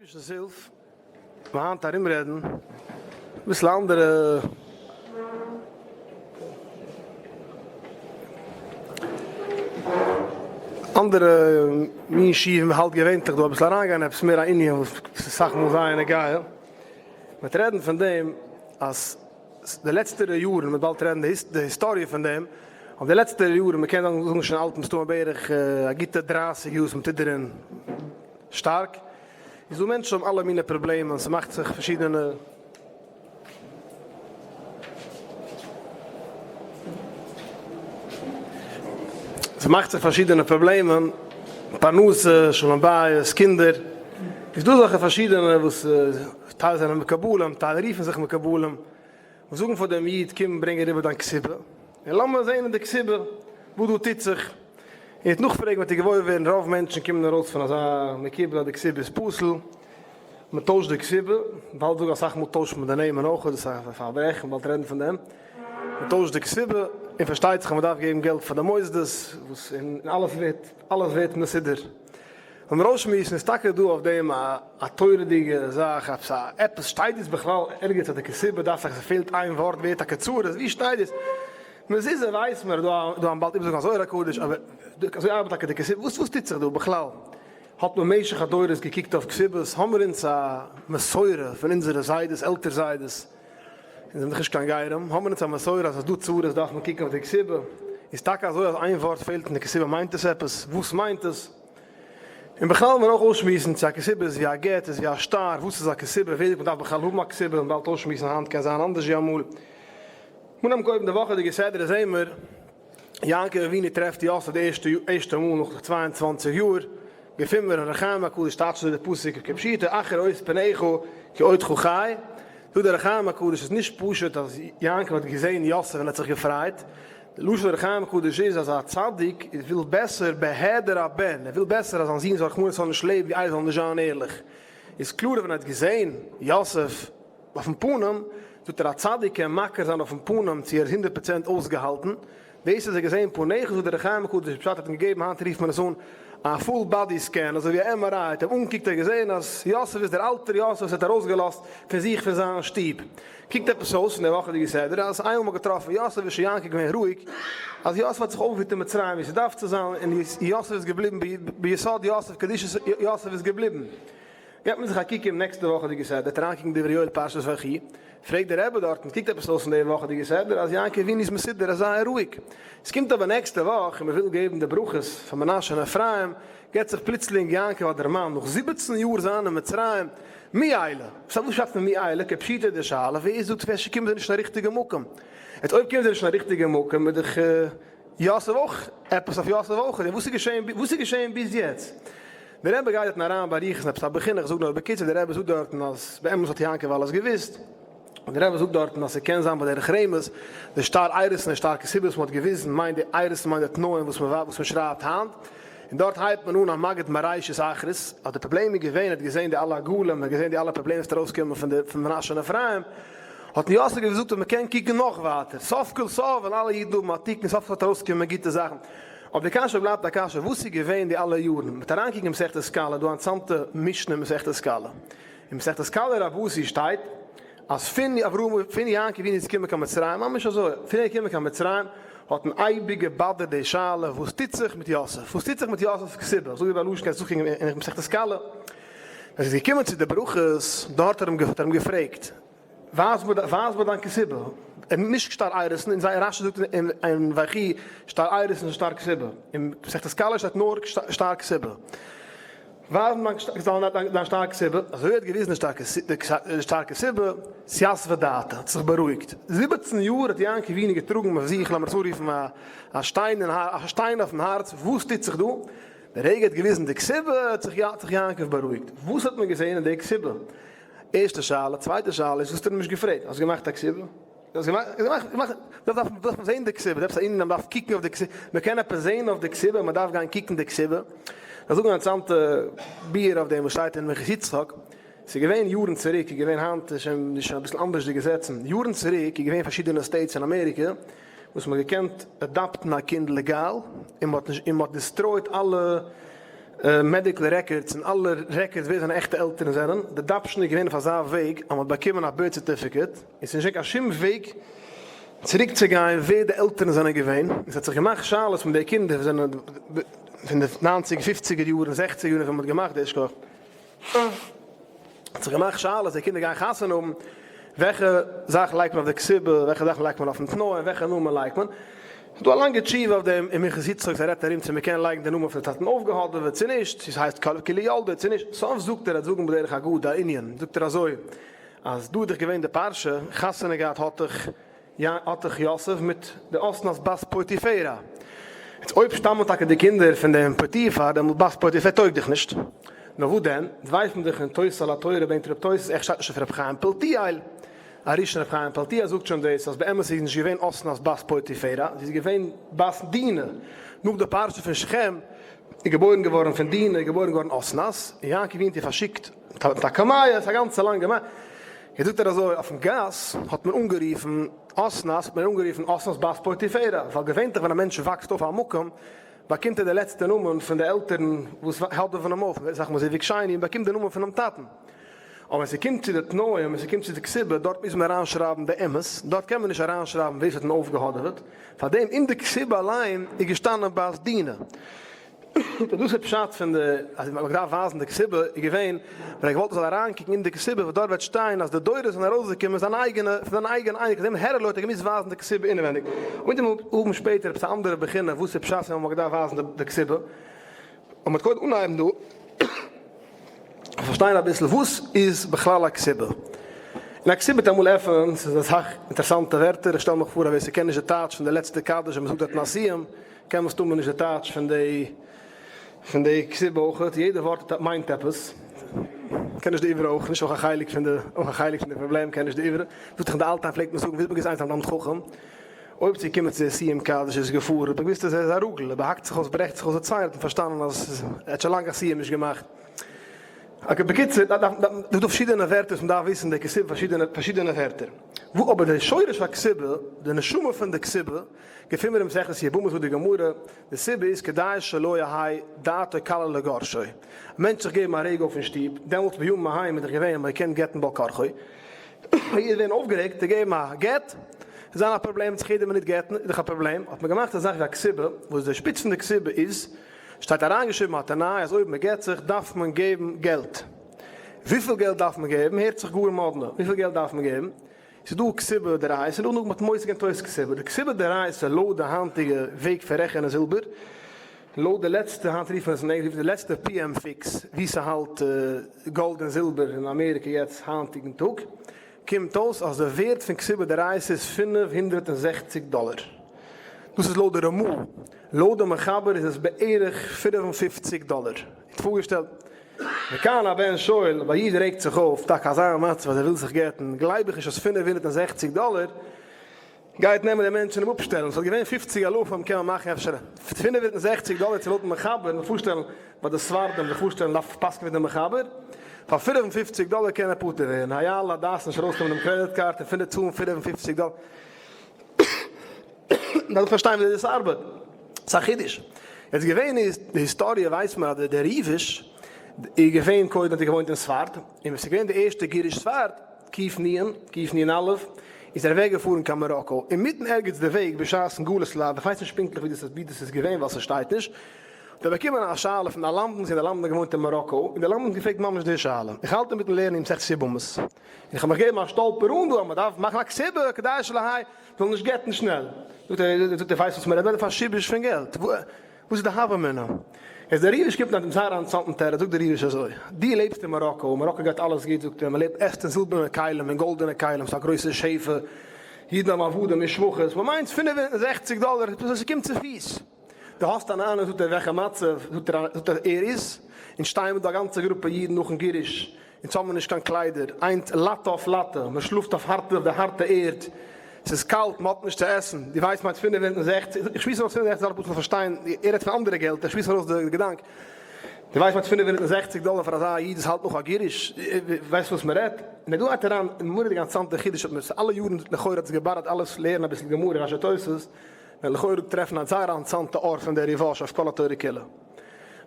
אייבערשטנ'ס הילף מיר היינט ארומרעדן אביסל אנדערע אנדערע מין שיעור ווי מ'האלט געווענטליך דא, אביסל אריינגיין עפעס מער א ענין וואס איז אסאך מאל זייער נוגע, מ'וועט רעדן פון דעם אז די לעצטערע יארן, מ'וועט באלד רעדן די היסטאריע פון דעם, אבער די לעצטערע יארן, מ'קען זאגן שוין אלט מסתמא בערך א גוטע דרייסיג יאר וואס מ'טוט דערין שטארק, איז דא מענטשן האבן אלע מיני פראבלעמען, ס'מאכט זיך פארשידענע. ס'מאכט זיך פארשידענע פראבלעמען, פרנסה, שלום בית, קינדער, איז דא אזעלכע פארשידענע וואס טייל זענען מקובלים, טייל רופן זיך מקובלים, וואס זאגן פאר דעם איד קום ברענג אריבער דיין כתובה, און לאמיר זען אין די כתובה וואס דא טוט זיך, און איר וועט נאכפרעגן וועט איר געוואויר ווערן רוב מענטשן קומען ארויס פון אזא מקובל אז די כתובה איז פסול, מען טוישט די כתובה, באלד זאגן אסאך מאל טוישט מען די נעמען אויך, דאס איז א פארברעכן, באלד רעדן פון דעם, מען טוישט די כתובה, און פארשטייט זיך אז מען דארף געבן געלט פאר די מוסדות, וואס און אלעס ווערט אלעס ווערט מסודר. ביים ארויסשמועסן איז טאקע דא אויף דעם א א תורה'דיגע זאך, עפעס א עפעס שטייט דאס בכלל ערגעץ אז די כתובה דארף זיך ס'פעלט איין ווארט ווערט טאקע צרות, ווי שטייט דאס? מזוזה ווייסט מען דא דא באלד איבערזאגן א זוהר הקדוש אבער אזוי ארבעט טאקע די כתובה, וואס וואס טוט זיך דא בכלל? האט מען משך הדורות געקוקט אויף כתובות? האמיר אונז א מסורה פון אונזערע זיידעס עלטער זיידעס, אונז זענען דאך נישט קיין גרים, האמיר אונז א מסורה אז אז דא צרות דארף מען קוקן אויף די כתובה, איז טאקע אזוי אז איין ווארט פעלט אין די כתובה מיינט עס עפעס? וואס מיינט עס? און בכלל וועל מיר אויך אויסשמועסן צו א כתובה איז ווי א גט, איז ווי א שטר, וואס איז א כתובה, ווער זאגט מען דארף בכלל האבן א כתובה, און באלד אויסשמועסן היינט קען זיין אנדערש ווי אמאל. מיר נעמען קודם די וואכעדיגע סדרה זעהן מיר יעקב אבינו טרעפט יוסף די ערשטע ערשטע מאל נאך 22 יאר, געפינען מיר אין אור החיים הקדוש טייטשט אזוי די פסוק כפשוטו אחרי אות פניך כי עודך חי, זאגט דער אור החיים הקדוש איז נישט פשוט אז יעקב האט געזעהן יוסף און האט זיך געפרייט, די לשון אור החיים הקדוש איז אז א צדיק וויל בעסער בהעדר הבן, ער וויל בעסער אז זיין זון זאל רחמנא לצלן נישט לעבן ווי איידער זאל נישט זיין ערליך, איז קלאר ווען ער האט געזעהן יוסף אויפן פנים, זאגט ער א צדיק קען מכיר זיין אויפן פנים צו ער איז הונדערט פראצענט אויסגעהאלטן, דאס אז ער געזעהן פניך זאגט דער אור החיים הקדוש פשט האט אים געגעבן היינט רופט מען עס אן א full body scan אזוי ווי א MRI האט אים אנגעקוקט ער האט געזעהן אז יוסף איז דער אלטער יוסף וואס האט ארויסגעלאזט פון זיך פון זיין שטוב קוקט עפעס אויס פון די וואכעדיגע סדרה אז איינמאל מ'האט געטראפן יוסף איז שוין יעקב געווען רואיג אז יוסף האט זיך אויפגעפירט אין מצרים ווי ס'דארף צו זיין און יוסף איז געבליבן ביסוד יוסף קדושת יוסף איז געבליבן. געבט מען זיך א קוק אום נעקסטע וואכעדיגע סדרה, אריינקוקן דברי יואל פרשת ויחי, פרעגט דער רבי דארטן, קוקט עפעס אויס אין די וואכעדיגע סדרה אז יעקב אבינו איז מסודר איז זייער רואיג, עס קומט אבער נעקסטע וואך און מען וויל געבן די ברכות פאר מנשה און אפרים, געבט זיך פלוצלינג יעקב א דערמאן נאך זיבעצן יאר זיין אין מצרים, מי אלה? וואס פשט פון מי אלה? כפשוטו די שאלה, ווער זאגט אפשר קומען זיי נישט אין א ריכטיגע מקום? יעצט אויב קומען זיי נישט אין א ריכטיגע מקום איז דאך יוסף אויך עפעס אויף יוסף אויך, און וואס איז געשען וואס איז געשען ביז יעצט? דער רבי גייט דארטן אריין באריכות אין עפעס א בחינה, איך זאג נאר בקיצור, דער רבי זאגט דארטן אז באמת האט יעקב אלעס געוואוסט, און דער רבי זאגט דארטן אז ס'קען זיין בדרך רמז, די שטר אירוסין און שטר כתובה וואס מ'האט געוויזן מיינט די אירוסין מיינט די תנאים וואס מ'וואס מ'שרייבט היינט, און דארט הייבט מען אן המגיד מראשית אחרית, אז די פראבלעם איז געווען ער האט געזען די אלע עגלים, ער האט געזען די אלע פראבלעמען וואס איז ארויסגעקומען פון די פון מנשה און אפרים, האט יוסף געזאגט אז מ'קען קוקן נאך ווייטער, סוף כל סוף וועלן אלע אידן האבן א תיקון, סוף כל סוף וועט ארויסקומען גוטע זאכן. אבער די קשיא בלייבט א קשיא, וואס איז געווען די אלע יארן? מ'וועט אריינקוקן אין מסכת כלה, דא א אינטערעסאנטע משנה אין מסכת כלה. אין מסכת כלה רבתי שטייט אז פון אברהם פון יעקב אבינו איז געקומען קיין מצרים, ממש אזוי, פון ער איז געקומען קיין מצרים האט אים אייביג געבאדערט די שאלה וואס טוט זיך מיט יוסף, וואס טוט זיך מיט יוסף'ס כתובה, אזוי ווי ביי לשון קענסט זאגן אין מסכת כלה, ווען ס'איז געקומען צו די ברכות, דארט האט ער אים געפרעגט, ווייז מיר ווייז מיר דיין כתובה, און נישט שטר אירוסין, און זיי רשי זאגט אין ויחי שטר אירוסין איז שטר כתובה, אין מסכת כלה שטייט נאר שטר כתובה, ווייז מיר דיין שטר כתובה, אזוי האט געוויזן די שטר כתובה, סייעתא דעתא, האט זיך בארואיגט, זיבעצן יאר האט יעקב אבינו געטראגן אויף זיך, לאמיר עס אנרופן א שטיין א שטיין אויפן הארץ, וואס טוט זיך דא? די רגע האט געוויזן די כתובה, האט זיך יעקב בארואיגט, וואס האט מען געזען אין די כתובה? ערשטע שאלה, צווייטע שאלה איז וואס האט ער נישט געפרעגט? האסט געמאכט א כתובה? האסט געמאכט, געמאכט, געמאכט, דארף דארף מען זען די כתובה, עפעס א ענין אז מ'דארף קוקן אויף די כתובה, מ'קען עפעס זען אויף די כתובה, מ'דארף גיין קוקן די כתובה. כ'וועל זאגן א אינטערעסאנטע ביאור אויף דעם וואס שטייט אין מנחת יצחק, ס'איז געווען יארן צוריק, איז געווען היינט איז שוין איז שוין אביסל אנדערש די געזעצן, יארן צוריק איז געווען פארשידענע states אין אמעריקע וואס מ'האט געקענט adopt ן א קינד לעגאל, און מ'האט נישט און מ'האט destroyed אלע. medical records און אלע records ווער זיינע עכטע עלטערן זענען, די adoption איז געווען אויף אזא וועג אז מען האט באקומען א birth certificate און ס'איז נישט געווען קיין שום וועג צוריק צו גיין ווער די עלטערן זענען געווען, און ס'האט זיך געמאכט שאלות מיט די קינדער וואס זענען פון די ניינציגער פופציגער יארן זעכציגער יארן ווען מען האט געמאכט די אשכול. האט זיך געמאכט שאלות, די קינדער גייען חתונה האבן, וועלכע זאך לייגט מען אויף די כתובה, וועלכע זאך לייגט מען אויפן תנאי, און וועלכע נאמען לייגט מען. ס'איז דא א לאנגע תשובה אויף דעם אין מנחת יצחק, זיי רעדט ארום צו מ'קען לייגן די נאמען פון די טאטן אויפגעהאדעוועט צו נישט, צו ס'הייסט כאילו ילדו צו נישט, סוף זאגט ער, ער וועט זאגן בדרך אגדה א ענין, זאגט ער אזוי, אז דא איז דאך געווען די פרשה, חתונה געהאט האט דאך האט דאך יוסף מיט די אסנת בת פוטיפרע. יעצט אויב שטאמען טאקע די קינדער פון דעם פוטיפר, דעמאלט בת פוטיפר טויג דאך נישט. נאר וואס דען, ווייסט מען דאך אין תוס' על התורה ברענגט רב תוס', עכ שטייט נישט אויף ר' חיים פלטיאל, א ראשון ר' חיים פלטיאל זאגט שוין דאס אז באמת איז נישט געווען אסנת בת פוטיפרע, זי איז געווען בת דינה, נאך די פרשה פון שכם איז געבוירן געווארן פון דינה איז געבוירן געווארן אסנת, און יעקב אבינו האט איר פארשיקט מיט א קמיע, ס'איז א גאנצע לאנגע מע. יעצט זאגט ער אזוי, אויפן גאס האט מען אנגערופן אסנת, האט מען אנגערופן אסנת בת פוטיפרע, ווייל געווענטליך ווען א מענטש וואקסט אויף א מקום, באקומט ער די לעצטע נאמען פון די עלטערן וואס האדעווען אים אויף, אסאך מאל זיווג שני, און באקומט די נאמען פונעם טאטן. אבער ווען ס'קומט צו די תנאים, ווען ס'קומט צו די כתובה, דארט מוז מען אריינשרייבן די אמת, דארט קען מען נישט אריינשרייבן ווער ס'האט אים אויפגעהאדעוועט, פארדעם אין די כתובה אליין איז געשטאנען בת דינה. און דאס איז פשט פון די אז מען האט געדארפט ווייזן די כתובה איז געווען ווייל ער האט געוואלט מען זאל אריינקוקן אין די כתובה וואס דארט וועט שטיין אז די דורות זענען ארויסגעקומען זיין אייגענע פון זיין אייגענע אייניקל דעם הערעלע האט ער געמוזט ווייזן די כתובה אינעווענדיג און מיט דעם האבן שפעטער עפעס א אנדערע בחינה וואס איז פשט פון אז מען האט געדארפט ווייזן די כתובה און מען האט קודם אנהייבן דא פארשטיין אביסל וואס איז בכלל א כתובה און א כתובה וועט אמאל עפענען ס'איז אסאך אינטערעסאנטע ווערטער איך שטעל מיך פאר אז ווער ס'קען נישט די טייטש פון די לעצטע קדיש ווען מ'זאגט דארט נשיאים קען מסתמא נישט די טייטש פון די פון די כתובה אויכעט, יעדע ווארט מיינט עפעס, קען נישט די עברי אויך נישט, אויך א חלק פון די אויך א חלק פון די פראבלעם קען נישט די עברי, זאגט דאך אין די אלטע היים פלעגט מען זאגן וויאזוי מ'געז איינס א תלמיד חכם, אויב צו קומען צו די סיום קדיש איז געפארן, האט מען געוויסט אז ער איז א רגיל, ער באהאקט זיך אויס ברעכט זיך אויס די ציין האט מען פארשטאנען אז ער האט שוין לאנג א סיום נישט געמאכט. okay בקיצור, דא דא פארשידענע ווערטער וואס מ'דארף וויסן די כתובה פארשידענע פארשידענע ווערטער. וואו אבער די שורש הכתובה, די נשמה פון די כתובה, געפינען מיר אין מסכת יבמות זאגט די גמרא, די סיבה איז כדי שלא יהא דעתו קלה לגרשו, א מענטש זיך געבן א רעג אויף אין שטוב, דעמאלטס בימים ההם איז דאך געווען אז מען קען גט'ן בעל כרחו, יעדער ווערן אויפגערעגט צו געבן א גט, איז זיין א פראבלעם, זיך יעדע מינוט גט'ן איז דאך א פראבלעם, האט מען געמאכט א זאך ווי א כתובה, וואס די שפיץ פון די כתובה איז, שטייט אריינגעשריבן א תנאי אז אויב מען גט זיך דארף מען געבן געלט, וויפיל געלט דארף מען געבן? הערט זיך גאר מאדנע, וויפיל געלט דארף מען געבן? ס'איז דא כתובה דאורייתא און נאכדעם האט מוסיף געווען תוס' כתובה. די כתובה דאורייתא לויט די היינטיגע וועג פון רעכענען זילבער, לויט די לעצטע, היינט רופט מען עס אין ענגליש די לעצטע PM fix, ווי ס'האלט גאלד און זילבער אין אמעריקע יעצט היינטיגן טאג, קומט אויס אז די ווערט פון כתובה דאורייתא איז 560 דאלער. דאס איז לויט די רמ"א. לויט די מחבר איז עס בערך 55 דאלער. האט פארגעשטעלט. וכאן הבן שואל, אויב א איד רעגט זיך אויף, טאקע אזא מצב אז ער וויל זיך גט'ן, גלייב איך נישט אז 560 דאלער גייט נעמען דעם מענטש און אים אפשטעלן, ס'וואלט געווען פופציג אלפים קען מען מאכן אפשר 560 דאלער צו לויטן מחבר, זיך פארשטעלן ביי די ספרדים, זיך פארשטעלן דארף פסק'ן ווי דער מחבר, פאר 55 דאלער קען ער פטור ווערן, היעלה על הדעת נישט ארויסנעמען דעם credit card און פינף צאלן 55 דאלער. מ'דארף פארשטיין וויאזוי דאס ארבעט. ס'איז א חידוש. יעצט געווען איז, די היסטאריע ווייסט מען אז דער ריוויש איז געווען קודם האט ער געוואוינט אין ספרד, און ווען ס'איז געווען די ערשטע גירוש ספרד, קוף נ', קוף נ' א', איז ער אוועק געפארן קיין מאראקא, אינמיטן ערגעץ די וועג בשעת'ן גלות ליידער, איך ווייס נישט פונקטליך ווי דאס ווי דאס איז געווען ווייל ס'שטייט נישט, האט ער באקומען א שאלה פון א למדן, צו דער למדן האט געוואוינט אין מאראקא, און דער למדן האט געפרעגט ממש די שאלה, איך האלט אינמיטן לערנען אין מסכת יבמות, און איך האב מיך געגעבן א שטאלפער אן דא אז מ'דארף מאכן א כתובה כדי שלא יהא זאל נישט גט'ן שנעל. זאגט ער, זאגט ער, ווייסט וואס מ'רעדט? מ'רעדט פון א שיבוש פון געלט. וואס איז די הוה אמינא? איז דער ריוויש קומט מיט זייער א אינטערעסאנטן תירוץ, זאגט דער ריוויש אזוי, דו לעבסט אין מאראקא, אין מאראקא גייט אלעס גוט, זאגט ער, מ'לעבט עסט אין זילבערנע כלים און גאלדענע כלים, ס'איז א גרויסע שפע, אידן האבן עבדים און שפחות, מ'מיינט 65 דאלער, ס'קומט צו פיס. דו האסט אן אהנונג זאגט ער וועלכע מצב זאגט ער זאגט ער ער איז, אונז שטייען מיט דא א גאנצע גרופע אידן נאכן גירוש, אונז האבן נישט קיין קליידער, איינס לאטע אויף לאטע, מען שלאפט אויף הארטע אויף די הארטע ערד, ס'איז קאלט, מען האט נישט צו עסן, דו ווייסט מיינט 65, איך שמועס ארויס 65 דאלער פשוט צו פארשטיין, ער רעדט פון אנדערע געלט, איך שמועס ארויס די געדאנק, דו ווייסט מיינט 560 דאלער פאר אזא איד וואס האלט נאך א גירוש, ווייסט וואס מען רעדט? און דא גייט אריין מורא'דיג אינטערעסאנטע חידוש האט מיר אלע יארן לכאורה האט עס געבאדערט אלעס לערנען אביסל גמרא רשי תוס', ווען לכאורה טרעפן א זייער אינטערעסאנטע אור פון דער ריב"ש אויף כל התורה כולה.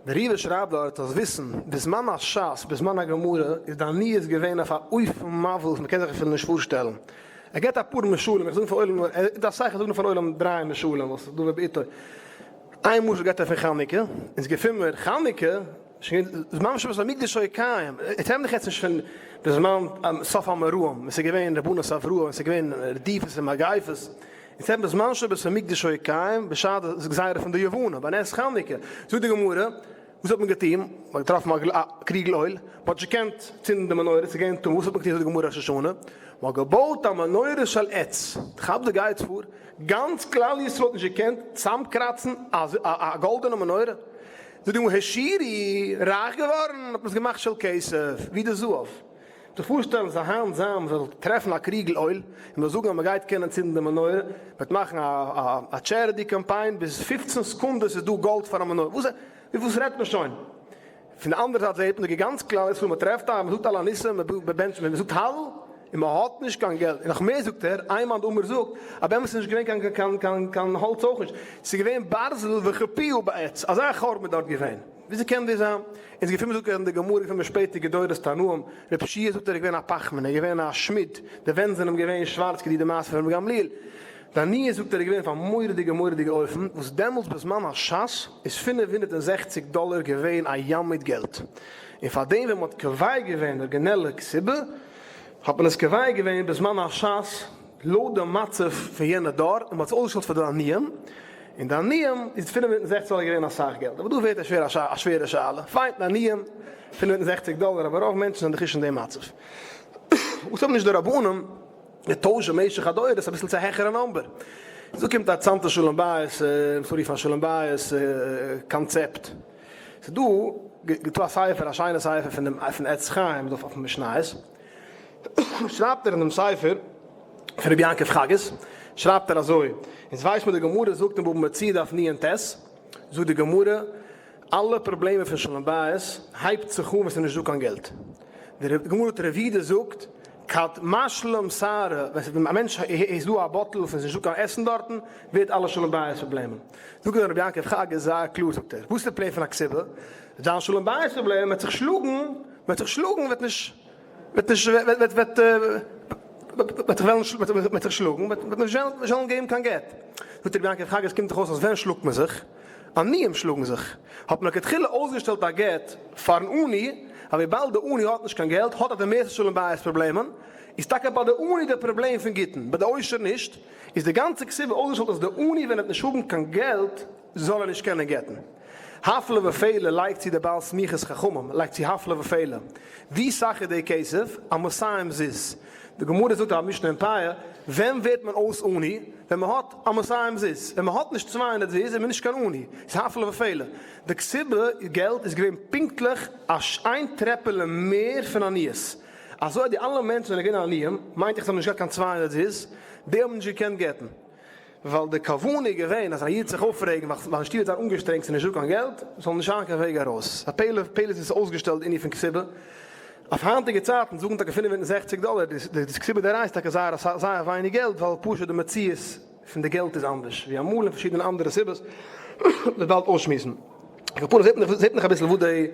דער ריבא שרייבט דארט אז וויסן, בזמן הש"ס, בזמן הגמרא, איז די עניות געווען אויף א אופן מבהיל וואס מ'קען זיך אפילו נישט פארשטעלן. ער געבט אפאר משלים, איך זאג פארן עולם, ער האט אסאך, איך זאג נאר פארן עולם דריי משלים וואס איז דבר בעיתו. איין משל געבט ער פון חנוכה, אונז געפינען מיר חנוכה, שוין געווען זמן שבית המקדש היה קיים, יעצט רעד איך יעצט נישט פון בזמן סוף האמוראים, ווען ס'איז געווען רבנות הבראה, ווען ס'איז געווען רדיפות און מגיפות, אונז רעדן בזמן שבית המקדש היה קיים, בשעת די גזירה פון די יוונים, ביי נס חנוכה, זאגט די גמרא, וואס האט מען געטון? מען האט געטראפן א קריגל אויל, מען האט נישט געקענט צינדן די מנורה, ס'איז געווען טמא, וואס האט מען געטון זאגט די גמרא ראש השנה, מען האט געבויט א מנורה של עץ, כאפ די גייט פאר, גאנץ כלל ישראל האט נישט געקענט צאמקראצן א גאלדענע מנורה, זאגט די גמרא העשירי, רייך געווארן האט מען עס געמאכט של כסף, ווי די זהב. זיך פארשטעלן אז היינט זיין מען זאל טרעפן א קריגל אויל און מען זאל זאגן אז מען גייט קענען צינדן די מנורה, מען וועט מאכן א charity קאמפיין ביז 15 סעקונדעס איז דא גאלד פאר א מנורה, וואס וואס רעדט מען שוין? פון די אנדערע זייט זעט מען די גאנץ כלל ישראל מען טרעפט א מען זאגט על הניסים מען בענטשט מען זאגט הלל און מען האט נישט קיין געלט און נאך מער זאגט ער איין מאן דאמר זאגט אז באמת איז נישט געווען קיין קיין קיין קיין האלץ אויך נישט ס'איז געווען ברזל וכפיו בעץ אזא חורבן איז דארט געווען. וויאזוי קען דאס זיין? אונז געפינען מיר זאגט ער אין די גמרא געפינען מיר שפעטער דורות תנאים, רב שיע זאגט ער איז געווען א פחמן, ער איז געווען א שמיד, די ווענט זענען אים געווען שווארץ כדי די מעשה פון רבי גמליאל. די עניות זאגט ער איז געווען אויף א מורא'דיגע מורא'דיגע אופן, וואס דעמאלטס בזמן הש"ס איז 560 דאלער געווען א ים מיט געלט, און פאר דעם ווען מ'האט קובע געווען די ארגינעלע כתובה, האט מען עס קובע געווען בזמן הש"ס לויט די מצב פון יענע דור, און מ'האט עס אויסגעשטעלט פאר די עניים, און די עניים איז 560 דאלער געווען אסאך געלט, אבער דא ווערט א שווערע א שווערע שאלה, פיין די עניים 560 דאלער, אבער רוב מענטשן זענען דאך נישט אין די מצב. וואס האבן נישט די רבנים געטוישט במשך הדורות אביסל צו א העכערע number? דא קומט א אינטערעסאנטע שלום בית, מ'זאל רופן א שלום בית קאנצעפט. ס'איז דא דא א ספר, א שיינע ספר פון דעם פון עץ חיים דא אויפן משניות, שרייבט ער אין דעם ספר פון רבי יעקב חגית, שרייבט ער אזוי, אונז ווייסט מען די גמרא זאגט אין בבא מציעא דף נ"ט, זאגט די גמרא, אלע פראבלעמען פון שלום בית הייבט זיך אן ווען ס'איז נישט דא קיין געלט. די גמרא האט רב יהודה זאגט, כד משלים שערי, ווען א מענטש איז דא א bottle וואס איז נישט דא קיין עסן דארטן, ווערט אלע שלום בית פראבלעמען. זאגט דער רבי יעקב חגית זייער קלאר זאגט ער, וואס איז די פלען פון א כתובה? זיין שלום בית פראבלעם, מ'וועט זיך שלאגן, מ'וועט זיך שלאגן וועט נישט וועט נישט וועט וועט וועט זיך וועלן וועט זיך שלאגן וועט נישט וועלן געבן קיין גט. זאגט רבי יעקב חגית קומט דאך אויס אז ווען שלאגט מען זיך? עניים שלאגן זיך. האט מען לכתחילה אויסגעשטעלט א גט פארן עני, אז וויבאלד די עני האט נישט קיין געלט האט ער די מערסטע שלום בית פראבלעמען, איז טאקע ביי די עני די פראבלעם פון גיטין, ביי די עושר נישט, איז די גאנצע כתובה אויסגעשטעלט אז די עני ווען ער וועט נישט האבן קיין געלט זאל ער נישט קענען גט'ן. הפלא ופלא לייגט צו דער בעל סמיכת חכמים, לייגט צו הפלא ופלא, ווי סאך איז די כסף? א מאתים זוז. די גמרא זאגט א משנה אין פאה, ווען ווערט מען אויס עני? ווען מען האט א מאתים זוז. ווען מען האט נישט 200 זוז איז מען נישט קיין עני. ס'איז הפלא ופלא. די כתובה געלט איז געווען פונקטליך א איין טרעפעלע מער פון עניות. אזוי אז די אלע מענטשן זענען געווען עניים, מיינט איך זיי האבן נישט געהאט קיין 200 זוז, די האבן נישט געקענט גט'ן. ווייל די כוונה איז געווען אז א איד זיך אויפרעגן ווייל זיין שטוב וועט זיין אנגעשטרענגט ס'איז נישט דא קיין געלט, זאל נישט זיין קיין וועג ארויס. א פלא פלא איז עס אויסגעשטעלט די ענין פון כתובה. אויף היינטיגע צייטן זאגן טאקע 560 דאלער די כתובה דאורייתא איז טאקע זייער זייער ווייניג געלט ווייל פשוט די מציאות פון די געלט איז אנדערש ווי אמאל און פארשידענע אנדערע סיבות מ'וועט באלד אויסשמועסן. על כל פנים זעט מען זעט מען אביסל וואס די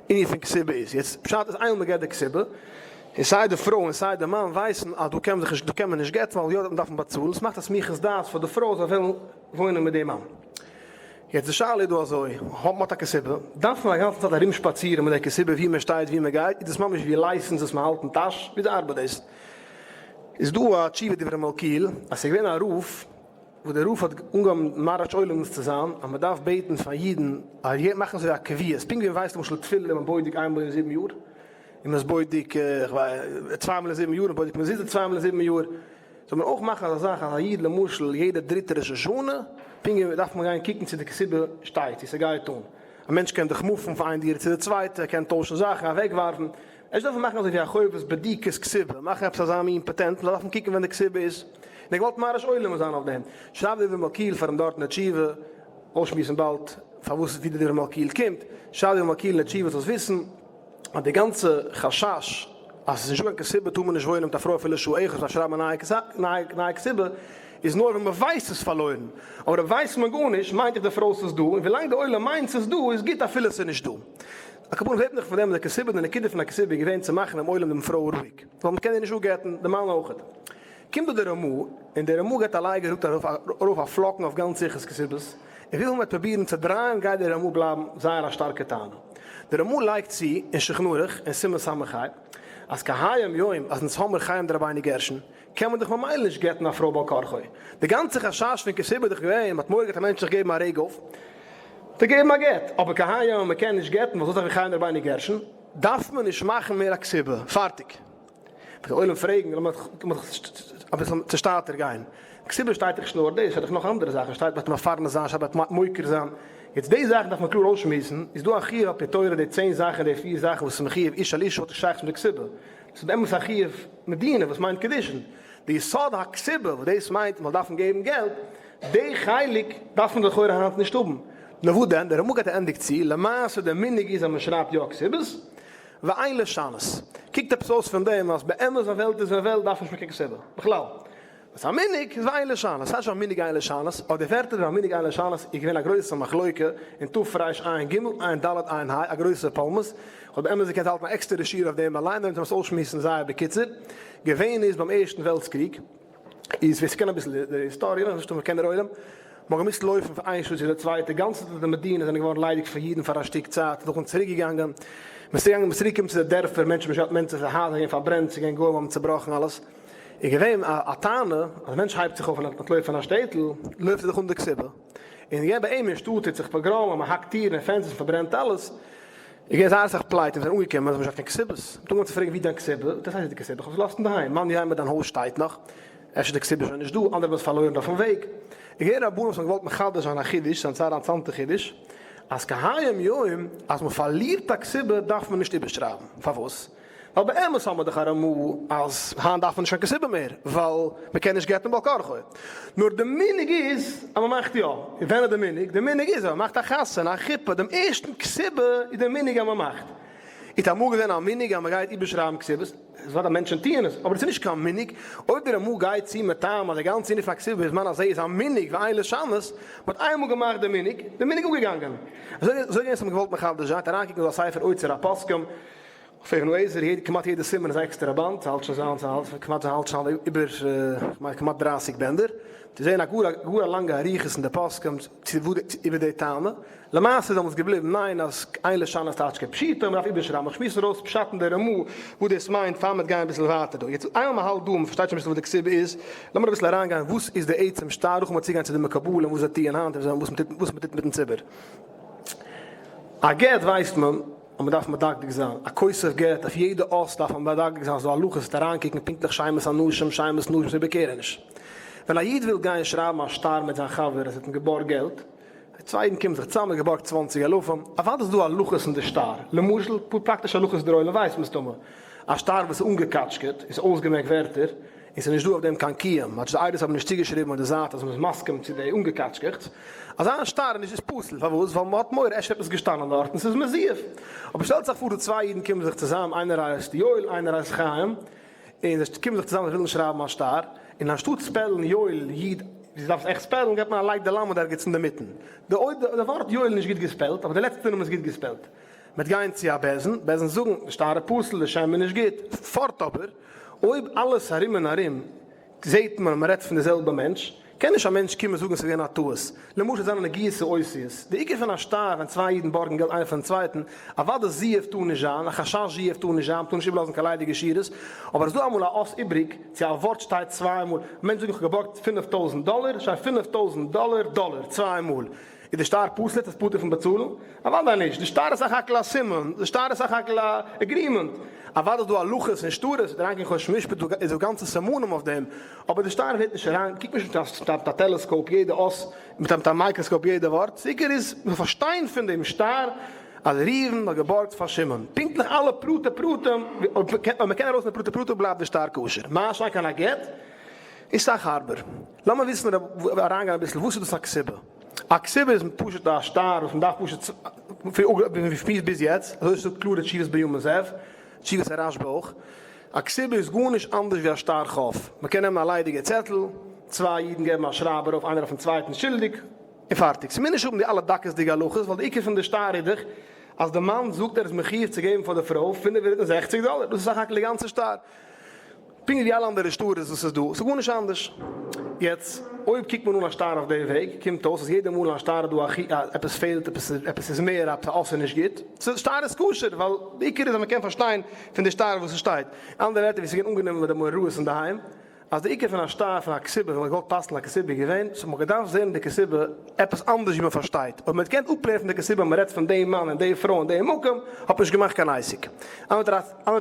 ענין פון כתובה איז. יעצט פשט איז איינמאל מ'געט די כתובה און סיי די פרוי און סיי די מאן ווייסן אז דא קען מען זיך נישט דא קען מען נישט גט'ן ווייל יא וועט מען דארפן באצאלן, עס מאכט א סמיכות דעת פאר די פרוי זאל וועלן וואוינען מיט די מאן. יעצט די שאלה איז דא אזוי, האט מען א כתובה, דארף מען א גאנצן צייט ארום שפאצירן מיט די כתובה ווי מען שטייט ווי מען גייט, איז דאס ממש ווי license וואס מען האלט אין טאש, וויאזוי ארבעט דאס? איז דא א תשובה דברי מלכיאל אז ס'איז געווען א רב וואס דער רב האט אנגעהויבן מרעיש עולמות צו זיין אז מען דארף בעטן פאר אידן אז מאכן אזוי א קביעות, פונקט ווי מען ווייסט למשל תפילה איז מען בודק איינמאל אין זיבן יאר, און מען איז בודק צוויי מאל אין זיבן יאר, און בודק מזוזה צוויי מאל אין זיבן יאר, זאל מען אויך מאכן אזא זאך אז א איד למשל יעדע דריטע ראש השנה, פונקט ווי דארף מען גיין קוקן צו די כתובה שטייט, צו ס'גייט אן. א מענטש קען דאך move ן פון איין דירה צו די צווייטע, ער קען טוישן זאכן, אוועקווארפן. אפשר דארף מען מאכן אזוי ווי א חובת בדיקת כתובה, מאכן עפעס אזא מין פאטענט, מ'זאל דארפן קוקן ווען די כתובה איז. און ער געוואלט מרעיש עולמות זיין אויף דעם. שרייבט דברי מלכיאל פאר אים דארט אין די תשובה, אויסשמועסן באלד פארוואס ווי די דברי מלכיאל קומט, שרייבט דברי מלכיאל אין די תשובה זאלסט וויסן אז די גאנצע חשש אז עס איז נישטא קיין כתובה טאר מען נישט וואוינען מיט א פרוי אפילו שעה אחת, מ'דארף שרייבן א נייע כתובה. איז נאר ווען מען ווייסט ס'איז פארלוירן, אבער אויב ווייסט מען גארנישט מיינט איך די פרוי ס'איז דא, און ווילאנג די עולם מיינט ס'איז דא איז גוט אפילו ס'איז נישט דא. על כל פנים זעט מען דאך פון דעם אז די כתובה די נקודה פון א כתובה איז געווען צו מאכן דעם עולם דעם פרוי רואיג, ווייל מ'קען איר נישט אפגט'ן, די מאן אויכעט. קומט דא די רמא, און די רמא געבט א לייג אראפ ארויף א פלאקן אויף גאנץ הלכות כתובות, און וויפיל מ'וועט פרובירן צו דרייען גייט די רמא בלייבן זייער א שטארקע טענה. די רמא לייגט צו אין שולחן ערוך אין סימן ס"ה אז כהיום יום אז אונז האמיר חרם דרבינו גרשון, קען מען דאך ממילא נישט גט'ן א פרוי בעל כרחו. די גאנצע חשש פון כתובה איז דאך געווען, מ'האט מורא געהאט א מענטש זיך געבן א רעג אויף צו געבן א גט, אבער כהיום מ'קען נישט גט'ן ווייל ס'איז דאך ווי חרם דרבינו גרשון, דארף מען נישט מאכן מער א כתובה, פארטיג. וועט דער עולם פרעגן, לאמיר אביסל צושטאטער גיין, כתובה שטייט דאך נישט נאר דאס, שטייט דאך נאך אנדערע זאכן, שטייט מ'דארף מפרנס זיין, שטייט מ'דארף מוקיר זיין, יעצט די זאכן דארף מען קלאר אויסשמועסן, איז דא א חיוב על פי תורה די צען זאכן, די פיר זאכן וואס איז מחיוב איש על אשה האט נישט שייכות מיט די כתובה, דאס איז באמת א חיוב מדינה וואס מיינט קידושין, די יסוד הכתובה וואס דאס מיינט מ'זאל דארפן געבן געלט, די חלק דארף מען לכאורה היינט נישט האבן, נאר וואס דען, די רמא גייט ענדיגט צו, למעשה די מנהג איז אז מ'שרייבט יא כתובות, ואין לשנות. קוקט עפעס אויס פון דעם אז באמת ווען וועלט איז ווען וועלט דארף נישט מען קיין כתובה בכלל. וואס א מנהג איז ואין לשנות. ס'הייסט נישט א מנהג אין לשנות, אבער די ווערטער פון א מנהג אין לשנות איז געווען א גרויסע מחלוקה אין תרע"ג, ע"ד, ע"ה, א גרויסע פולמוס. כ'וואלט באמת געקענט האלטן א עקסטערע שיעור אויף דעם אליין, אויב מ'זאל עס אויסשמועסן זייער בקיצור. געווען איז ביים ערשטן וועלטס קריג. איז ווער ס'קען אביסל די היסטאריע, נישט אז מ'קען דער עולם, מ'האט געמוזט לויפן פון איין שטאט צו די צווייטע, גאנצע די מדינות זענען געווארן ליידיג פון אידן פאר א שטיק צייט, נאכדעם צוריק געגאנגען, מ'איז צוריק געגאנגען, מ'איז צוריק געקומען צו די דערפער, מענטשן האבן נישט געהאט מענטשן, די הייזער געווען פארברענט, ס'איז געווען גוים האבן צובראכן אלעס, איז געווען א טענה אז א מענטש הייבט זיך אויף און אנטלויפט פון א שטעטל, לויפט ער דאך אן די כתובה, און געווען ביי אים אין שטאט טוט זיך פאגראם אז מ'האקט טירן און פענסטערס און פארברענט אלעס, איז געווען זייער אסאך פליטים זענען אנגעקומען, זיי האבן נישט געהאט קיין כתובות, מ'האט אנגעהויבן צו פרעגן ווי איז דיין כתובה, וואס הייסט די כתובה, איך האב עס געלאזט אינדערהיים, מאן יימר דיין הויז שטייט נאך, אפשר די כתובה איז שוין נישט דא, אנדערע האבן עס פארלוירן אויפן וועג. איז געווען רבנים וואס האבן געוואלט מחדש זיין א חידוש, ס'איז א זייער אינטערעסאנטע חידוש, אז כהיום יום אז מ'פארלירט א כתובה דארף מען נישט איבערשרייבן, פארוואס? ווייל באמת האבן מיר דאך א רמא אז היינט דארף מען נישט קיין כתובה מער ווייל מען קען נישט גט'ן בעל כרחו, נאר די מנהג איז אז מען מאכט יא, און ווען איז די מנהג? די מנהג איז אז מען מאכט א חתונה א חופה דעם ערשטן כתובה איז די מנהג אז מען מאכט. איר האט אמאל געזען א מנהג אז מען גייט איבערשרייבן כתובות? עס איז וודאי מענטשן טוען עס, אבער עס איז נישט קיין מנהג, אויב די רמא גייט צו מטעם אז די גאנצע ענין פון א כתובה בזמן הזה איז א מנהג ואין לשנות, מען האט איינמאל געמאכט די מנהג, די מנהג אפגעגאנגען. אזוי אזוי געווען עס האט מען געוואלט מחדש זיין, אריינקוקן אין אזא ספר אוצר הפוסקים, אויף אבן העזר, יעדע, כמעט יעדע סימן איז א עקסטערע באנד, ס'האלט שוין זיין, ס'האלט, כמעט ס'האלט שוין איבער, כ'מיין כמעט דרייסיג בענדער, צו זען א גאר גאר א לאנגע אריכות אין די פוסקים צו וואו די, איבער די טעמע, למעשה איז דעמאלטס געבליבן ניין אז אין לשנות טייטש כפשוטו, מ'דארף איבערשרייבן, איך שמועס ארויס פשט אין די רמא וואס דאס מיינט פאר מ'וועט גיין אביסל ווייטער דא, יעצט איינמאל מ'האלט דא און מ'פארשטייט שוין אביסל וואס די כתובה איז, לאמיר אביסל אריינגיין וואס איז די עצם שטר, נאכדעם צוגיין צו די מקובלים וואס זיי טוען היינט און וואס מ'טוט וואס מ'טוט מיטן ציבור. א גט ווייסט מען. אז מען דארף מדקדק זיין, א כותב גט, אויף יעדע אות דארף מען מדקדק זיין, ס'דא הלכות צו אריינקוקן פונקטליך שמות אנשים, שמות נשים, ס'איז איבערקערעניש. ווען א איד וויל גיין שרייבן א שטר מיט זיין חבר אז ער האט אים געבארגט געלט, די צוויי אידן קומען זיך צוזאם, ער האט געבארגט צוואנציג אלפים, אוודאי איז דא הלכות אין די שטר, למשל, פאר פראקטישע הלכות דער עולם ווייסט מסתמא, א שטר וואס איז אנגעקאטשקעט, איז אויסגעמעקט ווערטער, און ס'איז נישט דא אויף דעם קיין קיום, כאטש די עדות האבן נישט צוגעשריבן אויף די זייט אז מ'איז מסכים צו די אנגעקאטשקעכטס, אזא שטר איז נישט איז פסול, פארוואס? ווייל מ'האט מורא אפשר עפעס געשטאנען דארט און ס'איז מזויף. אבער שטעלט זיך פאר די צוויי אידן קומען זיך צוזאם, איינער הייסט יואל איינער הייסט חיים, און זיי קומען זיך צוזאם זיי ווילן שרייבן א שטר, און אנשטאט ספעלן יואל י' ווי זיי דארפן עס עכט ספעלן געבט מען א לייג די למד ערגעץ אינדערמיטן. די ווארט יואל איז נישט גוט געספעלט אבער די לעצטע נאמען איז גוט געספעלט. מ'וועט גיין צו א בית דין, בית דין זאגן, די שטר איז פסול, די שם איז נישט גוט. פארט אבער, אויב אלעס ארום און ארום זעהט מען אז מ'רעדט פון די זעלבע מענטש, קען נישט א מענטש קומען זאגן ס'איז געווען א טעות. למשל זיינע נגיעות האותיות. די עיקר פון א שטר ווען צוויי אידן בארגן געלט איינער פונעם צווייטן, אוודאי זיוף טאר נישט זיין, א חשש זיוף טאר נישט זיין, מ'טאר נישט איבערלאזן קיין ליידיגע שורות, אבער אז דא אמאל א אות איבריג, צו א ווארט שטייט צוויי מאל, א מענטש זאגט איך האב געבארגט 5000 דאלער, שטייט 5000 דאלער דאלער צוויי מאל. איז די שטר פסול? איז פטור פון באצאלן? אוודאי נישט, די שטר איז סך הכל א סימן, די שטר איז סך הכל א agreement, אוודאי איז דא הלכות און שטרות, וועט אריינקוקן חושן משפט, איז דא גאנצע סימנים אויף דעם, אבער די שטר ווערט נישט אריין, קוק נישט מיט א טעלעסקאופ יעדע אות, מיט א מייקראסקאופ יעדע ווארט, ס'עיקר איז מ'זאל פארשטיין פון דעם שטר אז ראובן האט געבארגט פאר שמעון, פונקטליך אלע פרטי פרטים, אויב מ'קען ארויס די פרטי פרטים בלייבט די שטר כשר, מה שאין כן א גט איז סאך הארבער. לאמיר וויסן אריינגיין אביסל וואס איז דאס א כתובה? א כתובה איז פשוט א שטר וואס מען דארף פשוט ווי שמועסט ביז יעצט, אזוי שטייט קלאר אין תשובות בנימין זאב, תשובות הרשב"א אויך, א כתובה איז גארנישט אנדערש ווי א שטר חוב, מען קען נעמען א ליידיגע צעטל. צוויי אידן געבן א שרייב ארויף איינער אויפן צווייטן שולדיג, און פארטיג. ס'מוז נישט האבן די אלע דקות'דיגע הלכות, ווייל די עיקר פון די שטר איז דאך אז די מאן זאגט ער איז מחיוב צו געבן פאר די פרוי 560 דאלער, דאס איז סך הכל די גאנצע שטר. פונקט ווי אלע אנדערע שטרות וואס איז דא, ס'איז גארנישט אנדערש. יעצט, אויב קוקט מען אן א שטר אויף די וועג, קומט אויס אז יעדע מאל אין א שטר איז דא א חי א עפעס פעלט, עפעס עפעס איז מער, עפעס א אות איז נישט גוט, ס'איז שטר איז כשר, ווייל די עיקר איז אז מ'קען פארשטיין פון די שטר וואס ס'שטייט. אנדערע ווערטער ווי ס'איז געווען אנגענומען ביי די מורה הוראות אינדערהיים, אז די עיקר פון א שטר פון א כתובה ווען מ'האט געוואלט פסל'ן א כתובה איז געווען, ס'האט מען געדארפט זען אין די כתובה עפעס אנדערש ווי מ'פארשטייט, אויב מ'האט געקענט אפלערנען פון די כתובה אז מ'רעדט פון די מאן און די פרוי און די מקום, האט מען נישט געמאכט קיין עסק. אנדערע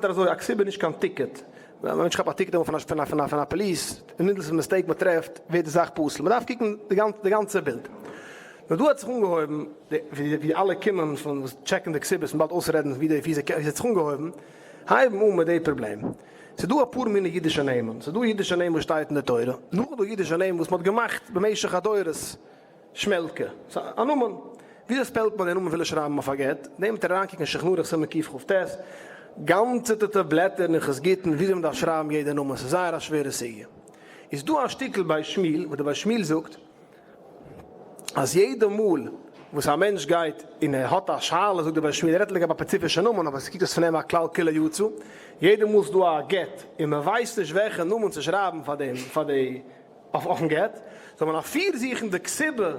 אזוי, א כתובה איז נישט קיין ticket, ווען א מענטש כאפט א ticket אמאל פון א פון א פאליס, די מינדעסטע mistake מ'טרעפט ווערט די זאך פסול, מ'דארף קוקן די גאנצע בילד. נאר דא האט זיך אנגעהויבן, ווי אלע קומען פון וואס טשעקן די כתובות און באלד אויסרעדן ווי די ווי ס'האט זיך אנגעהויבן, הייבן אן מיט די פראבלעם. ס'איז דא אפאר מיני אידישע נעמען, ס'איז דא אידישע נעמען וואס שטייט אין די תורה, נאכדעם דא אידישע נעמען וואס מ'האט געמאכט במשך הדורות, שמעלקע, ס'איז א נאמען, וויאזוי ספעלט מען די נאמען וויל ער שרייבן אויף א גט, נעמט ער אריינקוקן אין שולחן ערוך סימן קכ"ט, גאנצעטע בלעטער אין הלכות גיטין וויאזוי מ'דארף שרייבן יעדע נאמען, ס'איז זייער א שווערע סוגיא. איז דא א שטיקל ביי שמואל וואס דער ביי שמואל זאגט אז יעדע מאל וואס א מענטש גייט און ער האט א שאלה זאגט דער בית שמואל ער רעדט לגבי א ספעציפישע נאמען אבער ס'קוקט אויס פון אים א כלל כולו יצא, יעדע מאל ס'דא א גט און מ'ווייסט נישט וועלכע נאמען צו שרייבן פאר דעם פאר די אויפן גט זאל מען אפירזוכן די כתובה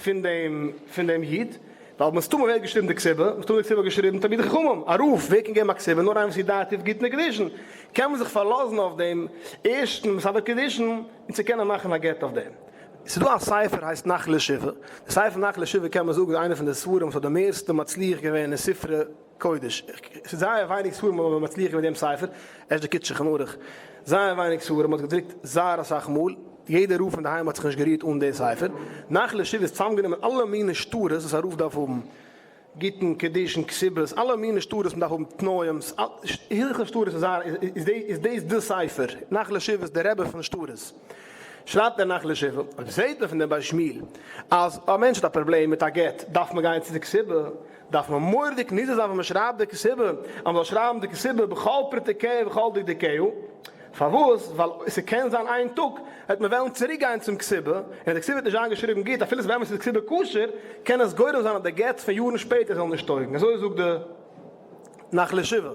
פון דעם פון דעם איד, ווייל מסתמא ווער האט געשריבן די כתובה? מסתמא די כתובה האט געשריבן תלמידי חכמים, א רב, ווער קען געבן א כתובה? נאר איינער וואס איז יודע טיף גיטין וקידושין, קען מען זיך פארלאזן אויף דעם ערשטן מסדר קידושין און צו קענען מאכן א גט אויף דעם. ס'איז דא א ספר הייסט נחלי שבעה, די ספר נחלי שבעה קען מען זאגן איז איינער פון די ספרים וואס האט די מערסטע מצליח געווען אין ספרי קודש, ס'איז זייער ווייניג ספרים וואס האבן מצליח געווען מיט דעם ספר, ערשט די קיצור שולחן ערוך, זייער ווייניג ספרים, מ'האט געדרוקט זייער אסאך מאל, יעדער רב אין די היים האט זיך נישט גערירט אן די ספר, נחלי שבעה איז צוזאמגענומען אלע מיני שטרות וואס א רב דארף האבן, גיטין, קידושין, כתובות, אלע מיני שטרות מ'דארף האבן, תנאים, הלכות שטרות איז זייער, איז דאס די ספר, נחלי שבעה איז די רבי פון שטרות. שרייבט דער נחלי שבעה, אויב זעהט מען פון דעם בית שמואל אז א מענטש האט א פראבלעם מיט א גט דארף מען גיין צו די כתובה, דארף מען מורא'דיג נזהר זיין ווען מען שרייבט די כתובה, אז מען זאל שרייבן די כתובה בכל פרטיה ובכל דקדוקיה, פארוואס? ווייל ס'קען זיין איין טאג וועט מען וועלן צוריק גיין צום כתובה, און אז די כתובה וועט נישט זיין געשריבן גוט אפילו ס'איז באמת איז די כתובה כשר, קען עס גורם זיין אז די גט פון יארן שפעטער זאל נישט טויגן, אזוי זאגט די נחלי שבעה.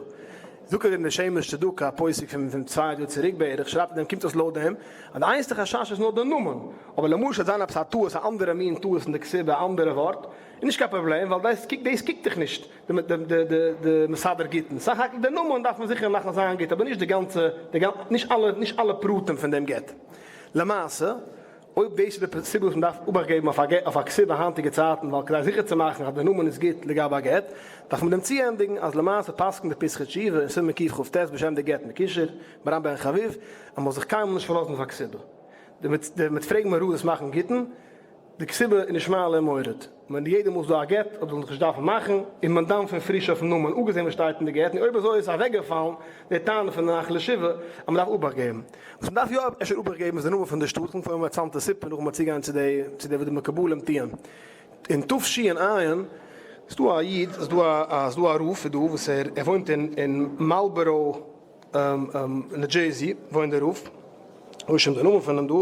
זאגט ער אין די שמש צדקה א פסק פון צוויי יאר צוריק בערך, שרייבט ער דעם קומט אויס לויט דעם אז די איינציגסטע חשש איז נאר די נאמען, אבער למשל וועט זיין עפעס א טעות א אנדערע מין טעות אין די כתובה א אנדערע ווארט, איז נישט קיין פראבלעם ווייל דאס קוקט דאס קוקט דיך נישט די מסדר גיטין, סך הכל די נאמען דארף מען זיכער מאכן זיין גוט אבער נישט די גאנצע נישט אלע נישט אלע פרטים פון דעם גט. למעשה אויב דאס איז די סיבה וואס מען דארף אבאכט געבן אויף א כתובה היינטיגע צייטן ווייל כדי זיכער צו מאכן אז די נאמען איז גוט לגבי א גט דארף מען דעם צוענדיגן אז למעשה פסק'נט די פתחי תשובה אין סימן קכ"ט בשם די גט מקושר מהר"ם בן חביב אז מען זאל זיך קיינמאל נישט פארלאזן אויף א כתובה די מיט פרעגן מראות מאכן גיטין די כתובה איז נישט מעלה און מוריד, מען יעדע מאל ס'דא א גט אויב זאל מען זיך נישט דארפן מאכן, און מען דארף פון פריש אויפן נאמען אפגעזען וואס שטייט אין די גט, און אויב אזוי איז אוועקגעפאלן די טענה פון די נחלי שבעה אז מען דארף אבאכט געבן. וואס מען דארף יא אפשר אבאכט געבן איז די נאמען פון די שטאט, קודם פאר מען צאמט די סיפור נאכדעם צוגיין צו די צו די וואס די מקובלים טוען. אין תש"ע איז דא א איד, איז דא א איז דא א רב איז דא וואס ער ער וואוינט אין אין מארלבארא ניו דזשערסי וואוינט דער רב, כ'האב שוין די נאמען פון אים דא,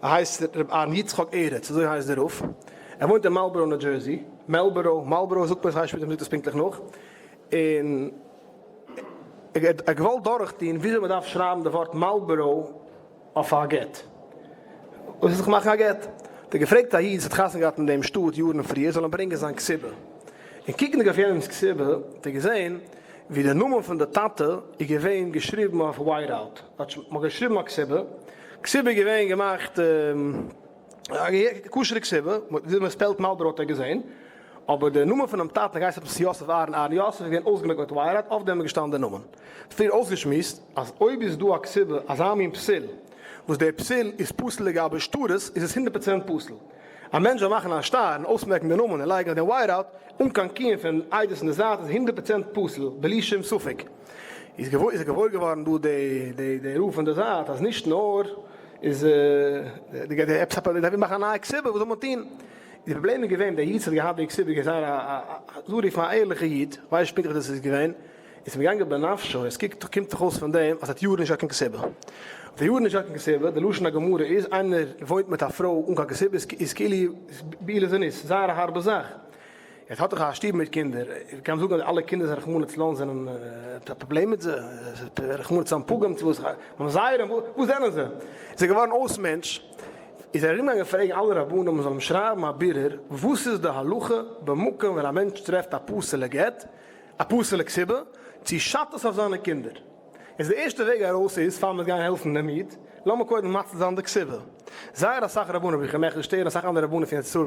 ער הייסט ר' אהרן יצחק ערץ, אזוי הייסט דער רב, ער וואוינט אין מארלבארא ניו דזשערסי, מעלבארא, מארלבארא זאגט מען, כ'ווייס נישט ווי מ'זאגט עס פונקטליך נאך, און ער האט געוואלט דורכטון וויאזוי מ'דארף שרייבן די ווארט מארלבארא אויף א גט, אויב ס'זאל זיך מאכן א גט, האט ער געפרעגט א איד וואס האט חתונה געהאט אין דעם שטאט יארן פריער זאל אים ברענגען זיין כתובה, און קוקנדיג אויף יענעמ'ס כתובה האט ער געזען ווי די נאמען פון די טאטע איז געווען געשריבן אויף white out, כאטש מ'האט געשריבן א כתובה, כתובה איז געווען געמאכט א כשר'ע כתובה, וויאזוי מ'ספעלט מארלבארא האט ער געזען, אבער די נאמען פונעם טאטן גייט עפעס יוסף אהרן אהרן יוסף איז געווען אויסגעמעקט מיט white out, אויף דעם איז געשטאנען די נאמען. פריער אויסגעשמועסט אז אויב איז דא א כתובה אזא מין פסול וואס דער פסול איז פסול לגבי שטרות איז עס הונדערט פראצענט פסול. א מענטש זאל מאכן א שטר און אויסמעקן די נאמען און לייגן אויף דעם white out אן קיין קיום פון עדות אין די זייט איז הונדערט פראצענט פסול בלי שום ספק. איז איז געוואויר געווארן דא די די די רב פון די זייט אז נישט נאר איז די די עפעס א דארף מען מאכן א נייע כתובה וואס זאל מען טון? די פראבלעם איז געווען דער איד וואס האט געהאט די כתובה איז געווען זייער א א זאל רופן א ערליכע איד, כ'ווייס נישט פונקטליך ווי דאס איז געווען. איז אים געגאנגען בנפשו, עס קוקט קומט דאך אויס פון דעם אז ער האט יארן נישט געהאט קיין כתובה. אויף די יארן נישט געהאט קיין כתובה, די לשון הגמרא איז, איינער וואוינט מיט א פרוי אן קיין כתובה איז כאילו בעילת זנות, זייער א הארבע זאך. יעצט האט דאך א שטוב מיט קינדער, קען מען זאגן אז אלע קינדער זענען רחמנא לצלן זענען האט א פראבלעם מיט זיי, רחמנא לצלן פגום צו וואס, ממזרים, וואס זענען זיי? איז ער געווארן אויס מענטש, איז ער ארומגעגאנגען פרעגן אלע רבנים זאלן אים שרייבן א בירור וואס איז די הלכה במקום ווען א מענטש טרעפט א פסול'ע גט, א פסול'ע כתובה, צו שאדט עס אויף זיינע קינדער? איז די ערשטע וועג ארויס איז פאר מיר גייען העלפן דעם איד, לאמיר קודם מציל זיין די כתובה. זייער אסאך רבנים רבי חיים מעכל שטערן אסאך אנדערע רבנים פון ארץ ישראל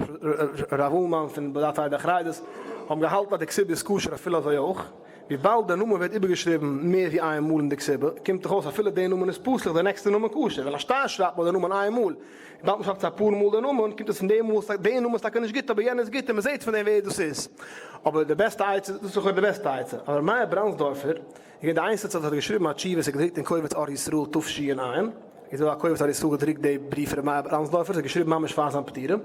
רב אולמאן פון בד"ץ עדה החרדית האבן געהאלטן אז די כתובה איז כשר אפילו אזוי אויך, וויבאלד דער נאמען ווערט איבערגעשריבן מער ווי איין מאל אין די כתובה, קומט דאך אויס אפילו דער נאמען איז פסול איז דער נעקסטער נאמען כשר, ווייל א שטר שרייבט מען דער נאמען איין מאל, וויבאלד מען שרייבט עס אפאר מאל דער נאמען, קומט עס פון דעם מאל, דער נאמען איז טאקע נישט גוט אבער יענער איז גוט און מען זעט פון דעם ווער דאס איז. אבער די בעסטע עצה, דאס איז לכאורה די בעסטע עצה, אבער מאיר בראנדסדארפער איז געווען די איינציגסטע וואס האט געשריבן א תשובה, עס איז געדרוקט אין קובץ אור ישראל תש"ע, איז דא א קובץ אור ישראל געדרוקט די בריוו פון ר' מאיר בראנדסדארפער, עס איז געשריבן ממש פאר זיין פטירה.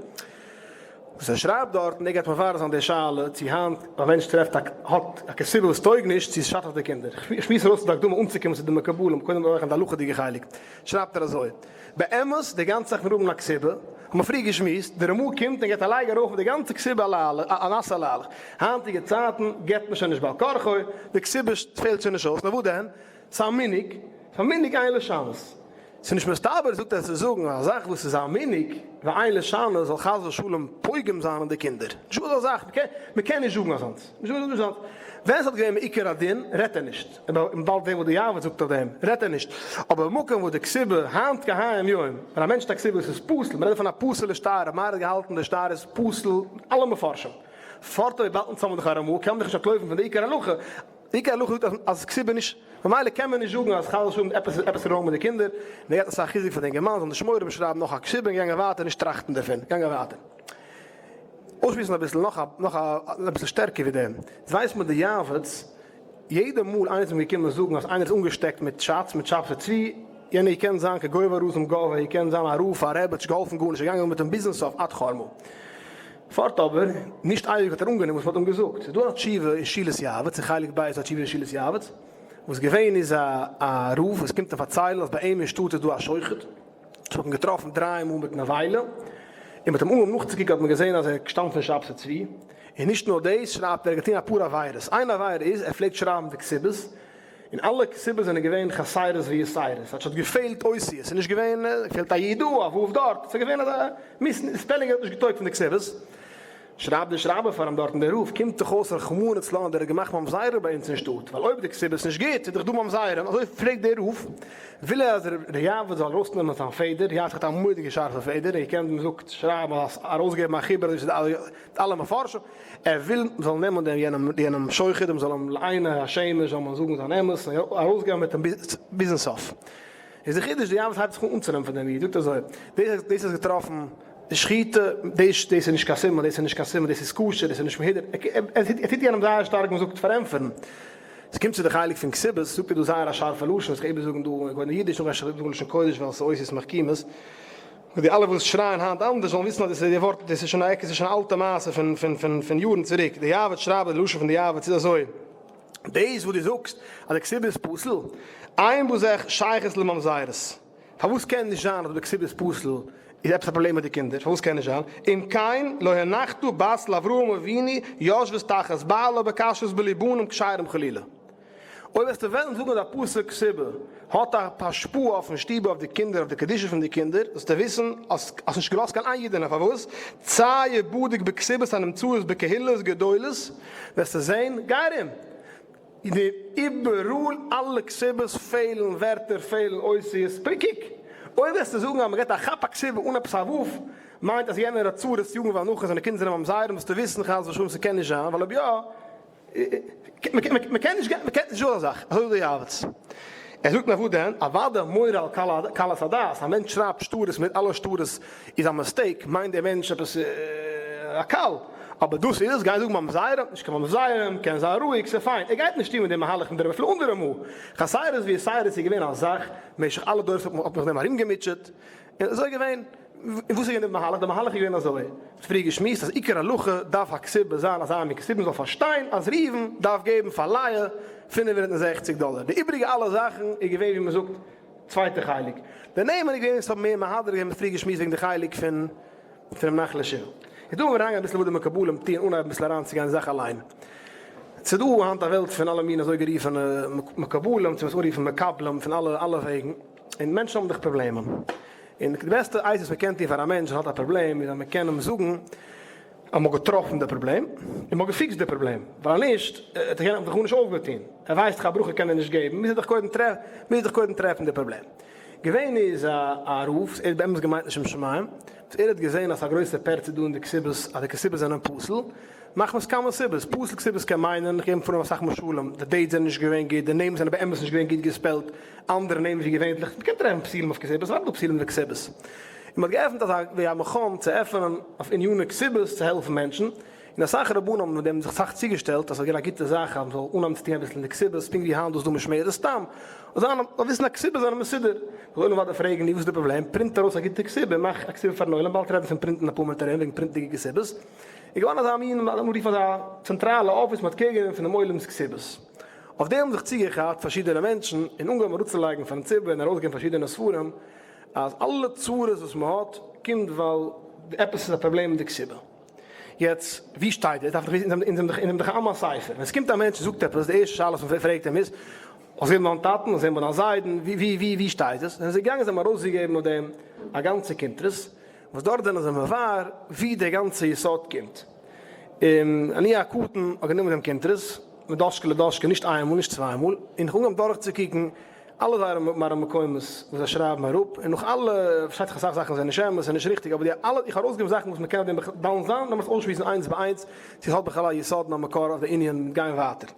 וואס ער שרייבט דארט און ער גייט מברר זיין די שאלה צו היינט א מענטש טרעפט א האט א כתובה וואס טויג נישט צו עס שאדט אויף די קינדער. איך שמועס ארויס די הקדמה אנצוקומען צו די מקובלים קודם מאכן די הלכה'דיגע חלק שרייבט ער אזוי באמת די גאנצע זאך פון האבן א כתובה האבן מיר פריער געשמועסט די רמ"א קומט און געבט א לייג ארויף אויף די גאנצע כתובה על אנס על הלך היינטיגע צייטן געבט מען שוין נישט בעל כרחו די כתובה פעלט שוין נישט אויס נאר וואס דען ס'איז א מנהג ס'איז א מנהג אין לשנות. ס'איז נישט מסתבר זאגט ער צו זאגן אז א זאך וואס איז א מנהג ואין לשנות זאל חס ושלום פוגם זיין אין די קינדער. נישטא אזא זאך, מ'קען נישט זאגן אזאנס. נישטא אזאנס. ווען ס'וואלט געווען מעיקר הדין רעדט ער נישט, און באלד זען וואס די יעבץ זאגט אויף דעם, רעדט ער נישט. אבער במקום וואס די כתובה היינט כהיום יום, ווען א מענטש האט א כתובה וואס איז פסול, מ'רעדט דא פון א פסול'ע שטר, ר' מאיר האט געהאלטן די שטר איז פסול, אלע מפרשים. פארט אויב באלד אונז האבן דאך א רמ"א קען מען דאך נישט אנטלויפן פון די עיקר הלכה. די עיקר הלכה זאגט אז כתובה נישט, ממילא קען מען נישט זאגן אז חס ושלום עפעס איז עפעס wrong מיט די קינדער, און ער געבט אסאך חיזוק פאר די אינגערמאן זאל נישט מורא האבן שרייבן נאך א כתובה און געגאנגען ווייטער נישט טראכטן דערפון, געגאנגען ווייטער. אויסשמועסן אביסל נאך א נאך א אביסל שטערקער ווי דעם, יעצט ווייסט מען די יעבץ, יעדע מאל איינער איז אים געקומען זאגן אז איינער איז אנגעשטעקט מיט שאץ מיט שבתי צבי, יענער קען זיין כגובה רזים גובה, ער קען זיין א רב א רבי, האט נישט געהאלפן גארנישט, ער איז געגאנגען מיט אים ביזן סוף עד חרמה. פארט אבער, נישט אייביג האט ער אנגענומען וואס מ'האט אים געזאגט. ס'איז דא א תשובה אין שאילת יעבץ, אין חלק ב' איז א תשובה אין שאילת יעבץ, וואס געווען איז א א רב וואס קומט אים פארציילן אז ביי אים אין שטאט איז דא א שוחט, וואס מ'האט אים געטראפן דריי מאל מיט נבילה, און מ'האט אים אנגעהויבן נאכצוקוקן האט מען געזען אז ער שטאמט פון שבתי צבי, און נישט נאר דאס, שרייבט ער, ער האט געטון אפאר עבירות, איין עבירה איז, ער פלעגט שרייבן די כתובות, און אלע כתובות זענען געווען חסרות ויתירות, ס'האט געפעלט אותיות, ס'איז נישט געווען, געפעלט א י דא, א ו' דארט, ס'איז געווען אזא מיס spelling האט נישט געטויגט פון די כתובות. שרייבט דער שרייבער פאר אים דארטן, דער רב קומט דאך אויס רחמנא לצלן דער האט געמאכט ממזרים ביי אונז אין שטאט, ווייל אויב די כתובה איז נישט גוט איז דאך דא ממזרים, אזוי פרעגט דער רב, וויל ער אז ר' יעבץ זאל ארויסנעמען זיין פעדער, יעבץ האט א מורא'דיגע שארפע פעדער, ער קען ווי מ'זאגט שרייבן ארויסגעבן א חיבור אזוי ווי אלע מפרשים, ער וויל מ'זאל נעמען דעם יענעם יענעם שוחט און מ'זאל אים לעיני השמש זאל מען זאגן זיין אמת און ארויסגיין מיט אים ביזן סוף. איז די חידוש די יעבץ הייבט זיך אן אנצונעמען פון דעם איד זאגט אזוי, דאס דאס איז געטראפן די שחיטה, דאס דאס איז נישט קיין סימן, דאס איז נישט קיין סימן, דאס איז כשר, דאס איז נישט מהודר, ער טוט יענעם זייער שטארק ווי מ'זאגט פארענטפערן. ס'קומט צו די חלק פון כתובות זאגט ער דא זייער א שארפע לשון וואס איך איבערזאגן דא קודם אידיש נאכדעם אפשר זאגן לשון קודש ווייל ס'איז אותיות מחכימות. און די אלע וואס שרייען היינט אנדערש זאלן וויסן אז דאס איז די ווארט, דאס איז שוין א עק, עס איז שוין א אלטע מעשה פון פון פון פון יארן צוריק, די יעבץ שרייבער, די לשון פון די יעבץ איז אזוי, דאס וואס דו זאגסט אז די כתובה איז פסול, אין בזה שייכות לממזרות, פארוואס קען נישט זיין אז די כתובה איז פסול איז עפעס א פראבלעם מיט די קינדער, פארוואס קען נישט זיין, אם כן לא הנחת בת לאברהם אבינו יושבת תחת בעלה בכשרות בלי בנים כשרים חלילה. אויב וועסטו וועלן זאגן אז א פסוק סיבה האט א השפעה אויפן שטוב אויף די קינדער אויף די קדושה פון די קינדער זאלסטו וויסן אז האסט נישט געלאזט קיין איין אידענע פארוואס צא ובדוק בכתובות הנמצאות בקהילות גדולות וועסטו זען גיי ארום די איבעראל אלע כתובות פעלן ווערטער פעלן אותיות קוק אויב וועסטו זאגן אז מען געבט א כאפ א כתובה אן עפעס א ו' מיינט אז יענער האט צרות יגון ואנחה זיינע קינדער זענען ממזרים זאלסטו וויסן חס ושלום ס'קען נישט זיין ווייל אויב יא מ'קען נישט גיין, מ'קען נישט אזא זאך, אזוי זאגט די יעבץ. ער זאגט נאר וואס דען, אוודאי מורה על קלות הדעת, א מענטש שרייבט שטרות מיט אלע שטרות איז א mistake, מיינט דער מענטש עפעס א קל, אבער דאס איז עס, גיין זאגן ממזרים, נישט קיין ממזרים, קען זיין רואיג, ס'איז פיין, ער גייט נישט טון מיט דעם מהלך פון דער רבי אפילו אן די רמ"א, חסרות ויתירות איז געווען א זאך, במשך אלע דורות האט מען זיך דעם ארומגעמוטשעט, און אזוי געווען. און וואס איז געווען די מהלך? די מהלך איז געווען אזוי, מ'האט פריער געשמועסט אז עיקר הלכה דארף א כתובה זיין אזא מין כתובה מ'זאל פארשטיין אז ראובן דארף געבן פאר לאה 560 דאלער, די איבריגע אלע זאכן איז געווען ווי מ'זאגט צווייטע חלק, די נעמען איז געווען וואס האבן מער מהדר געווען, מ'האט פריער געשמועסט וועגן די חלק פון פונעם נחלי שבעה. איז דא אריינגיין אביסל וואס די מקובלים טוען אנהייבן אביסל אריינצוגיין אין זאך אליין. ס'איז דא היינט א וועלט פון אלע מיני אזוי גערופענע מקובלים, צו מ'זאל אנרופן מקבלים פון אלע אלע וועגן, און מענטשן האבן דאך פראבלעמען. און די בעסטע עצה וואס מ'קען טון פאר א מענטש וואס האט א פראבלעם איז אז מ'קען אים זאגן אז מ'האט געטראפן די פראבלעם, און מ'האט געפיקסט די פראבלעם. ווייל אז נישט, האט ער דאך גארנישט אויפגעטון. ער ווייסט דאך א ברכה קען ער נישט געבן, מוז ער דאך קודם טרעפן, מוז ער דאך קודם טרעפן די פראבלעם. געווען איז א א רב, ער האט באמת געמיינט לשם שמים, וואס ער האט געזען אז ס'איז א גרויסע פרצה דא אין די כתובות, אז די כתובות זענען פסול, מחמת כמה סיבות, פסול כתובות קען מיינען, איך געב פאר אסאך משלים, די dates זענען נישט געווען גוט, די נעמען זענען באמת נישט געווען גוט געספעלט, אנדערע נעמען ווי געווענליך, מ'קען טרעפן פסולים אויף כתובות, ס'איז דא פסולים אויף כתובות. און מ'האט געעפנט אזא ווי א מכון צו עפענען אויף עניני כתובות צו העלפן מענטשן, און אסאך רבנים האבן מיט דעם זיך סאך צוגעשטעלט אז ס'איז געווען א גוטע זאך אז מ'זאל אנהייבן צו טון אביסל אין די כתובות, פונקט ווי היינט דאס דא משמרת סתם, זאל זיין זאל וויסן אז כתובות זענען מסודר. זאל עולם ווייטער פרעגן נו וואס איז די פראבלעם, פרינט ארויס א גוטע כתובה און מאך א כתובה פארן עולם, באלד רעדן פון פרינטן אפאר מינוט ארום וועגן פרינט'דיגע כתובות, איז געווארן אזא מין לאמיר רופן אזא צענטראלע אפיס מ'האט קעיר גענומען פון דעם עולם'ס כתובות. אויף דעם האבן זיך צוגעכאפט פארשידענע מענטשן און אנגעהויבן אראפצולייגן פארן ציבור און ארויסגעבן פארשידענע ספרים אז אלע צרות וואס מ'האט קומט ווייל עפעס איז א פראבלעם מיט די כתובה. יעצט, ווי שטייט דאס? דארף איך וויסן, אונז זענען דאך עם הספר. ווען עס קומט א מענטש און זאגט עפעס, די ערשטע שאלה וואס מען פרעגט אים איז, האסט געזען ביי דיין טאטן? האסט געזען ביי דיין זיידן? ווי ווי ווי ווי שטייט עס? זענען זיי געגאנגען זיי האבן ארויסגעגעבן אויף דעם א גאנצע קונטרס, וואס דארט זענען זיי מבאר ווי דער גאנצע יסוד קומט. און אני הקטן האב גענומען דעם קונטרס, מדאשקע לדאשקע, נישט איין מאל, נישט צוויי מאל, און איך האב אנגעהויבן דורכצוקוקן אלע זייערע מראה מקומות וואס זיי שרייבן אראפ, און נאך אלע, פארשטייט זיך אסאך זאכן זענען נישט אמת און נישט ריכטיג, אבער די אלע, איך האב ארויסגעגעבן זאכן וואס מען קען אויף דעם דן זיין, לאמיר עס אויסשמועסן איינס ביי איינס, צו עס האט בכלל א יסוד און א מקור אויף די ענין מיט גיין ווייטער.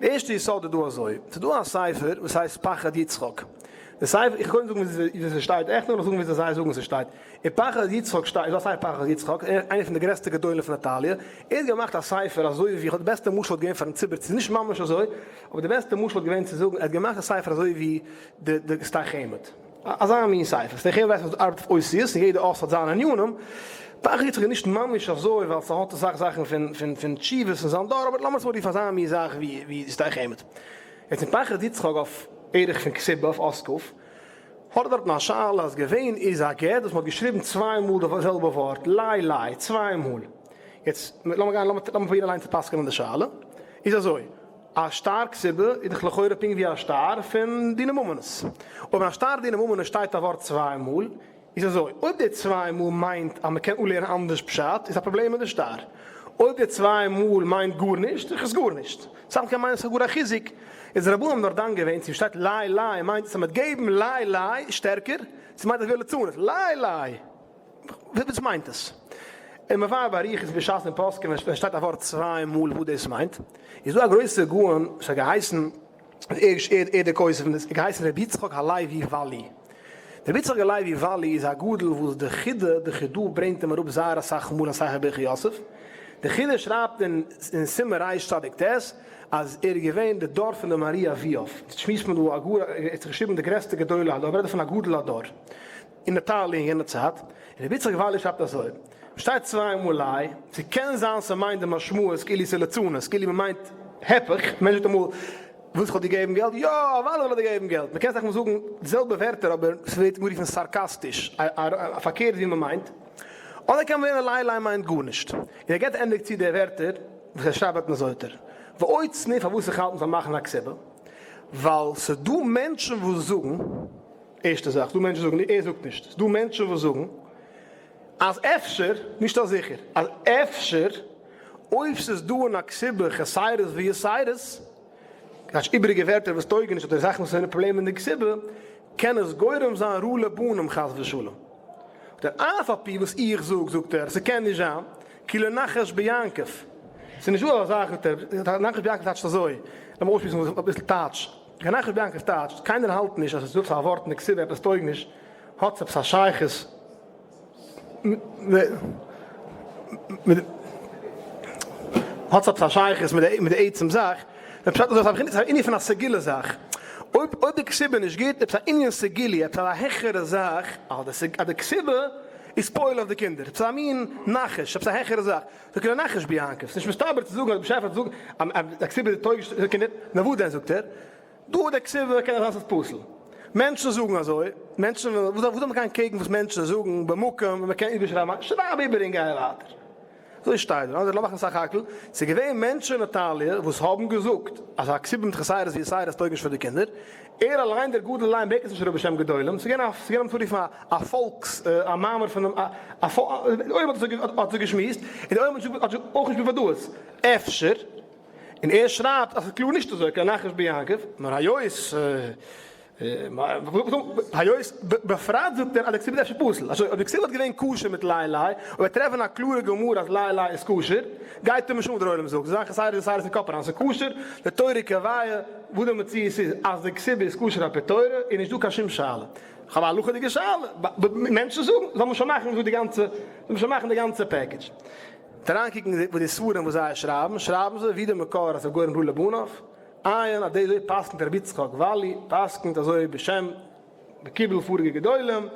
די ערשטע יסוד איז דא אזוי, ס'איז דא א ספר וואס הייסט פחד יצחק, די ספר, איך וועל קודם זאגן וויאזוי ס'שטייט עכט, נאכדעם זאגן וויאזוי זיי זאגן ס'שטייט, אין פחד יצחק שטייט, איז דא א ספר פחד יצחק, איינער פון די גרעסטע גדולים פון איטאליע, ער האט געמאכט א ספר אזוי ווי, איך האב די בעסטע משל וואלט געווען פארן ציבור, ס'איז נישט ממש אזוי, אבער די בעסטע משל וואלט געווען צו זאגן ער האט געמאכט א ספר אזוי ווי די די שדי חמד, אזא מין ספר, שדי חמד ווייסט מען אז ארבעט אויף אותיות און יעדע אות האט זיינע ענינים, פחד יצחק איז נישט ממש אזוי ווייל ס'האט אסאך זאכן פון פון פון תשובות פון זיין דור, אבער לאמיר עס אנרופן אזא מין זאך ווי ווי שדי חמד. יעצט אין פחד יצחק אויף ערך פון כתובה אויף אות כ' האט ער דארטן א שאלה אז געווען איז א גט וואס מ'האט געשריבן צוויי מאל די זעלבע ווארט לי לי צוויי מאל, יעצט לאמיר גיין לאמיר פרובירן אליין צו פסק'נען די שאלה, איז אזוי, א שטר כתובה איז דאך לכאורה פונקט ווי א שטר פון דיני ממונות, אויב אין א שטר דיני ממונות שטייט א ווארט צוויי מאל, איז אזוי, אויב די צוויי מאל מיינט אז מ'קען אנלערנען אנדערש פשט, איז א פראבלעם מיט די שטר, אויב די צוויי מאל מיינט גארנישט, איז עס גארנישט, סתם קען מיינען ס'איז גאר א חיזוק, איז די רבנים נאר דן געווען צו שטייט לי לי מיינט עס אז מ'וועט געבן לי לי שטערקער, צו מיינט עס ווי א ליצנות, לי לי. וואס מיינט עס? און מבאר באריכות בשעת אין פוסקים ווען שטייט א ווארט צוויי מאל וואס דאס מיינט, איז דא א גרויסע גאון וואס האט געהייסן, ער איז דער כותב פון דאס, ער האט געהייסן רבי יצחק הלוי וואלי. רבי יצחק הלוי וואלי איז א גדול וואס די חידא, די חידא ברענגט אים אראפ זייער אסאך מאל אין ספר ברכי יוסף. די חידא שרייבט אין סימן רצ ט אז ער איז געווען די דור פון די מהר"י אבוהב. יעצט שמועסט מען דא א גאר, ער האט זיך געשריבן די גרעסטע גדולי הדור, מ'רעדט דא פון א גדול הדור. אין איטאליע אין יענע צייט, און רבי יצחק וואלי שרייבט אזוי, שטייט צוויי מאל לי, ס'קען זיין ס'מיינט די משמעות כאילו ס'איז ליצנות, כאילו מ'מיינט הפך, מענטש זאגט אמאל, ווילסט איך זאל דיר געבן געלט? יא, אוודאי וועל איך דיר געבן געלט, מ'קען אסאך מאל זאגן די זעלבע ווערטער אבער ס'ווערט אנגערופן סארקאסטיש, פארקערט ווי מ'מיינט, אדער קען מען לערנען לי לי מיינט גארנישט, און ער געבט ענדיגט צו די ווערטער וואס ער שרייבט דארט אין זוטר, ועוד סניף פארוואס איך האלט מ'זאל מאכן א כתובה, ווייל ס'דא מענטשן וואס זאגן. ערשטע זאך, ס'דא מענטשן זאגן, ער זאגט נישט, ס'דא מענטשן וואס זאגן אז אפשר, נישט אז זיכער, אז אפשר אויב ס'איז דא אין א כתובה חסרות ויתירות, כאטש איבעריגע ווערטער וואס טויגן נישט אדער זאכן וואס זענען פראבלעם אין די כתובה, קען עס גורם זיין רעה לבנים חס ושלום. זאגט ער, אף על פי וואס איך זאג, זאגט ער, ס'קען נישט זיין, כי לא נחש ביעקב. ס'איז נישט דא אזא זאך, זאגט ער, נחש ביעקב טייטשט אזוי, לאמיר אויסשמועסן אביסל טייטש. ר' נחש ביעקב טייטשט, קיינער האלט נישט אז עס איז דא א ווארט אין די כתובה עפעס טויג נישט, האט עס עפעס א שייכות מיט האט עס עפעס א שייכות מיט די עצם זאך, דער פשט איז אז עס איז א ענין פון א סגולה זאך, אויב אויב די כתובה איז נישט גוט, עפעס א ענין סגולי, עפעס א העכערע זאך, אז די כתובה. איז פועל אויף די קינדער, עפעס א מין נחש, עפעס א העכערע זאך, זאגט ער נחש ביעקב, ס'נישט מסתבר צו זאגן אז באשעפער האט געזאגט אז א כתובה טויג נישט פאר קינדער, נאר וואס דען זאגט ער, דא די כתובה קען זיין ס'איז פסול, מענטשן זאגן אזוי, מענטשן ווילן, וואס זאל מען גיין קעגן וואס מענטשן זאגן במקום ווען מ'קען איבערשרייבן, שרייב איבער און גיי ווייטער. אזוי שטייט דא, אדער לאמיר מאכן סך הכל, ס'איז געווען מענטשן אין איטאליע וואס האבן געזאגט אז א כתובה מיט חסרות ויתירות טויג נישט פאר די קינדער, ער אליין דער גדול אליין ברענגט עס נישט אראפ בשם גדולים, ס'איז געווען א ס'איז געווען אנצורופן א פאלקס א מאמר פונעם א א די עולם האט אזוי האט אזוי געשמועסט, און די עולם האט אויך נישט בוודאות, אפשר, און ער שרייבט אז ס'איז קלאר נישט אזוי, כי נחש ביעקב, נאר היות. היות בפרט זאגט ער אז די כתובה איז אפשר פסול, אזוי אויב די כתובה וואלט געווען כשר מיט לי לי, אויב וועט טרעפן א קלארע גמרא אז לי לי איז כשר, גייט אים נישט אן וואס דער עולם זאגט, זיי זיין חסרות וסיירות אין קאפ אריין, ס'איז כשר, די תורה קובע וואס די מציאות איז, אז די כתובה איז כשר על פי תורה איז נישט דא קיין שום שאלה. כ'האב א הלכה'דיגע שאלה, מענטשן זאגן, זאל מען שוין מאכן דא די גאנצע, זאל מען שוין מאכן די גאנצע package. אריינקוקן וואס די ספרים וואס זיי שרייבן, שרייבן זיי ווי די מקור אז ס'איז גורם רע לבניו. עיין אז אזוי פסקנט רבי יצחק וואלי פסקנט אזוי בשם מקובל פאריגע גדולים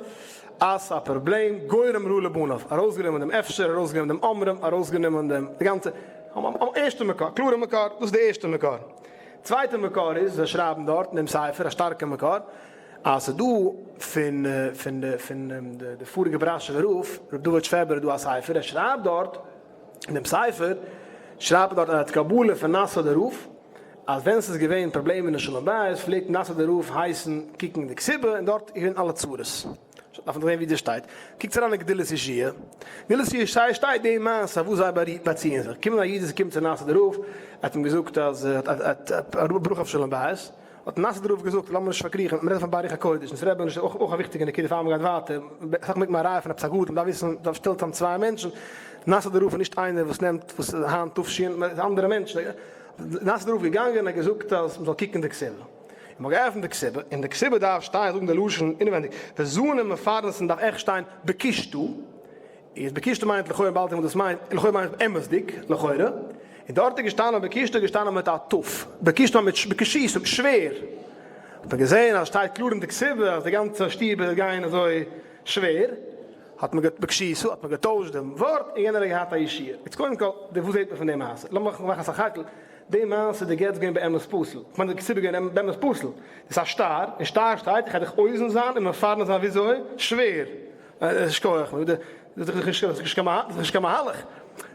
אז ס'איז א פראבלעם גורם רע לבניו ארויסגענומען דעם אפשר ארויסגענומען דעם אומרים ארויסגענומען דעם די גאנצע ערשטע מקור קלארע מקור דאס איז די ערשטע מקור צווייטע מקור איז זיי שרייבן דארט אין דעם ספר א שטארקע מקור אז ס'איז דא פון פון די פון די פאריגע בראשעווער רב ר' דוד שוועבער איז דא א ספר ער שרייבט דארט אין דעם ספר שרייבט ער דארט אז ער האט קבלה פון נאסוידער רב אז ווען ס'איז געווען פראבלעמען אין שלום בית פלעגט נאסוידער רב הייסן קוקן די כתובה און דארט איז געווען אלע צרות. דארף מען זען ווי דאס שטייט. קוקטס אריין אין גדולת ישעיה. גדולת ישעיה שטייט די מעשה אויף וואס זיי באציען זיך. קומען א איד איז געקומען צו נאסוידער רב, ער האט אים געזאגט אז ער האט א ברכה אויף שלום בית. האט נאסוידער רב געזאגט לאמיר נישט פארקריכן, מ'רעדט פון ברוך הקודש, און ס'רעדט מען נישט אויך א וויכטיגע נקודה פאר מ'גייט ווייטער, אסאך מאל מיט א ראיה פון עפעס א גדול, מ'דארף וויסן, מ'דארף שטעלן צאם צוויי מענטשן, נאסוידער רב איז נישט איינער וואס נעמט וואס איז היינט תש, איז אנדערע מענטשן, נאסוידער רב געגאנגען און געזאגט אז מ'זאל קוקן די כתובה, און מ'האט געעפנט די כתובה, און די כתובה דארף שטיין, זאגן די לשון אינעווענדיג, וזנים מפרנסין דארף עכט שטיין בקשתו, איז בקשתו מיינט לכאורה באלד וואס דאס מיינט, לכאורה מיינט אמת'דיג, לכאורה, און דארט איז געשטאנען בקשתו איז געשטאנען מיט א ת', בקשתו מיט בקשית, שווער, האט מען געזען אז שטייט קלאר אין די כתובה אז די גאנצע שטוב וועט גיין אזוי שווער, האט מען בקשית האט מען געטוישט דעם ווארט און יענער האט געהאט א ישועה. יעצט קודם כל, די וואס זעט מען פון די מעשה? לאמיך מאכן א סך הכל, די מעשה איז די גט געווען באמת פסול, כ'מיין די כתובה געווען באמת פסול, דאס איז א שטר, אין שטר שטייט איך גיי דיך אוזן זיין און מפרנס זיין וויאזוי? שווער. שכוח, דאס איז נישט קיין מהלך.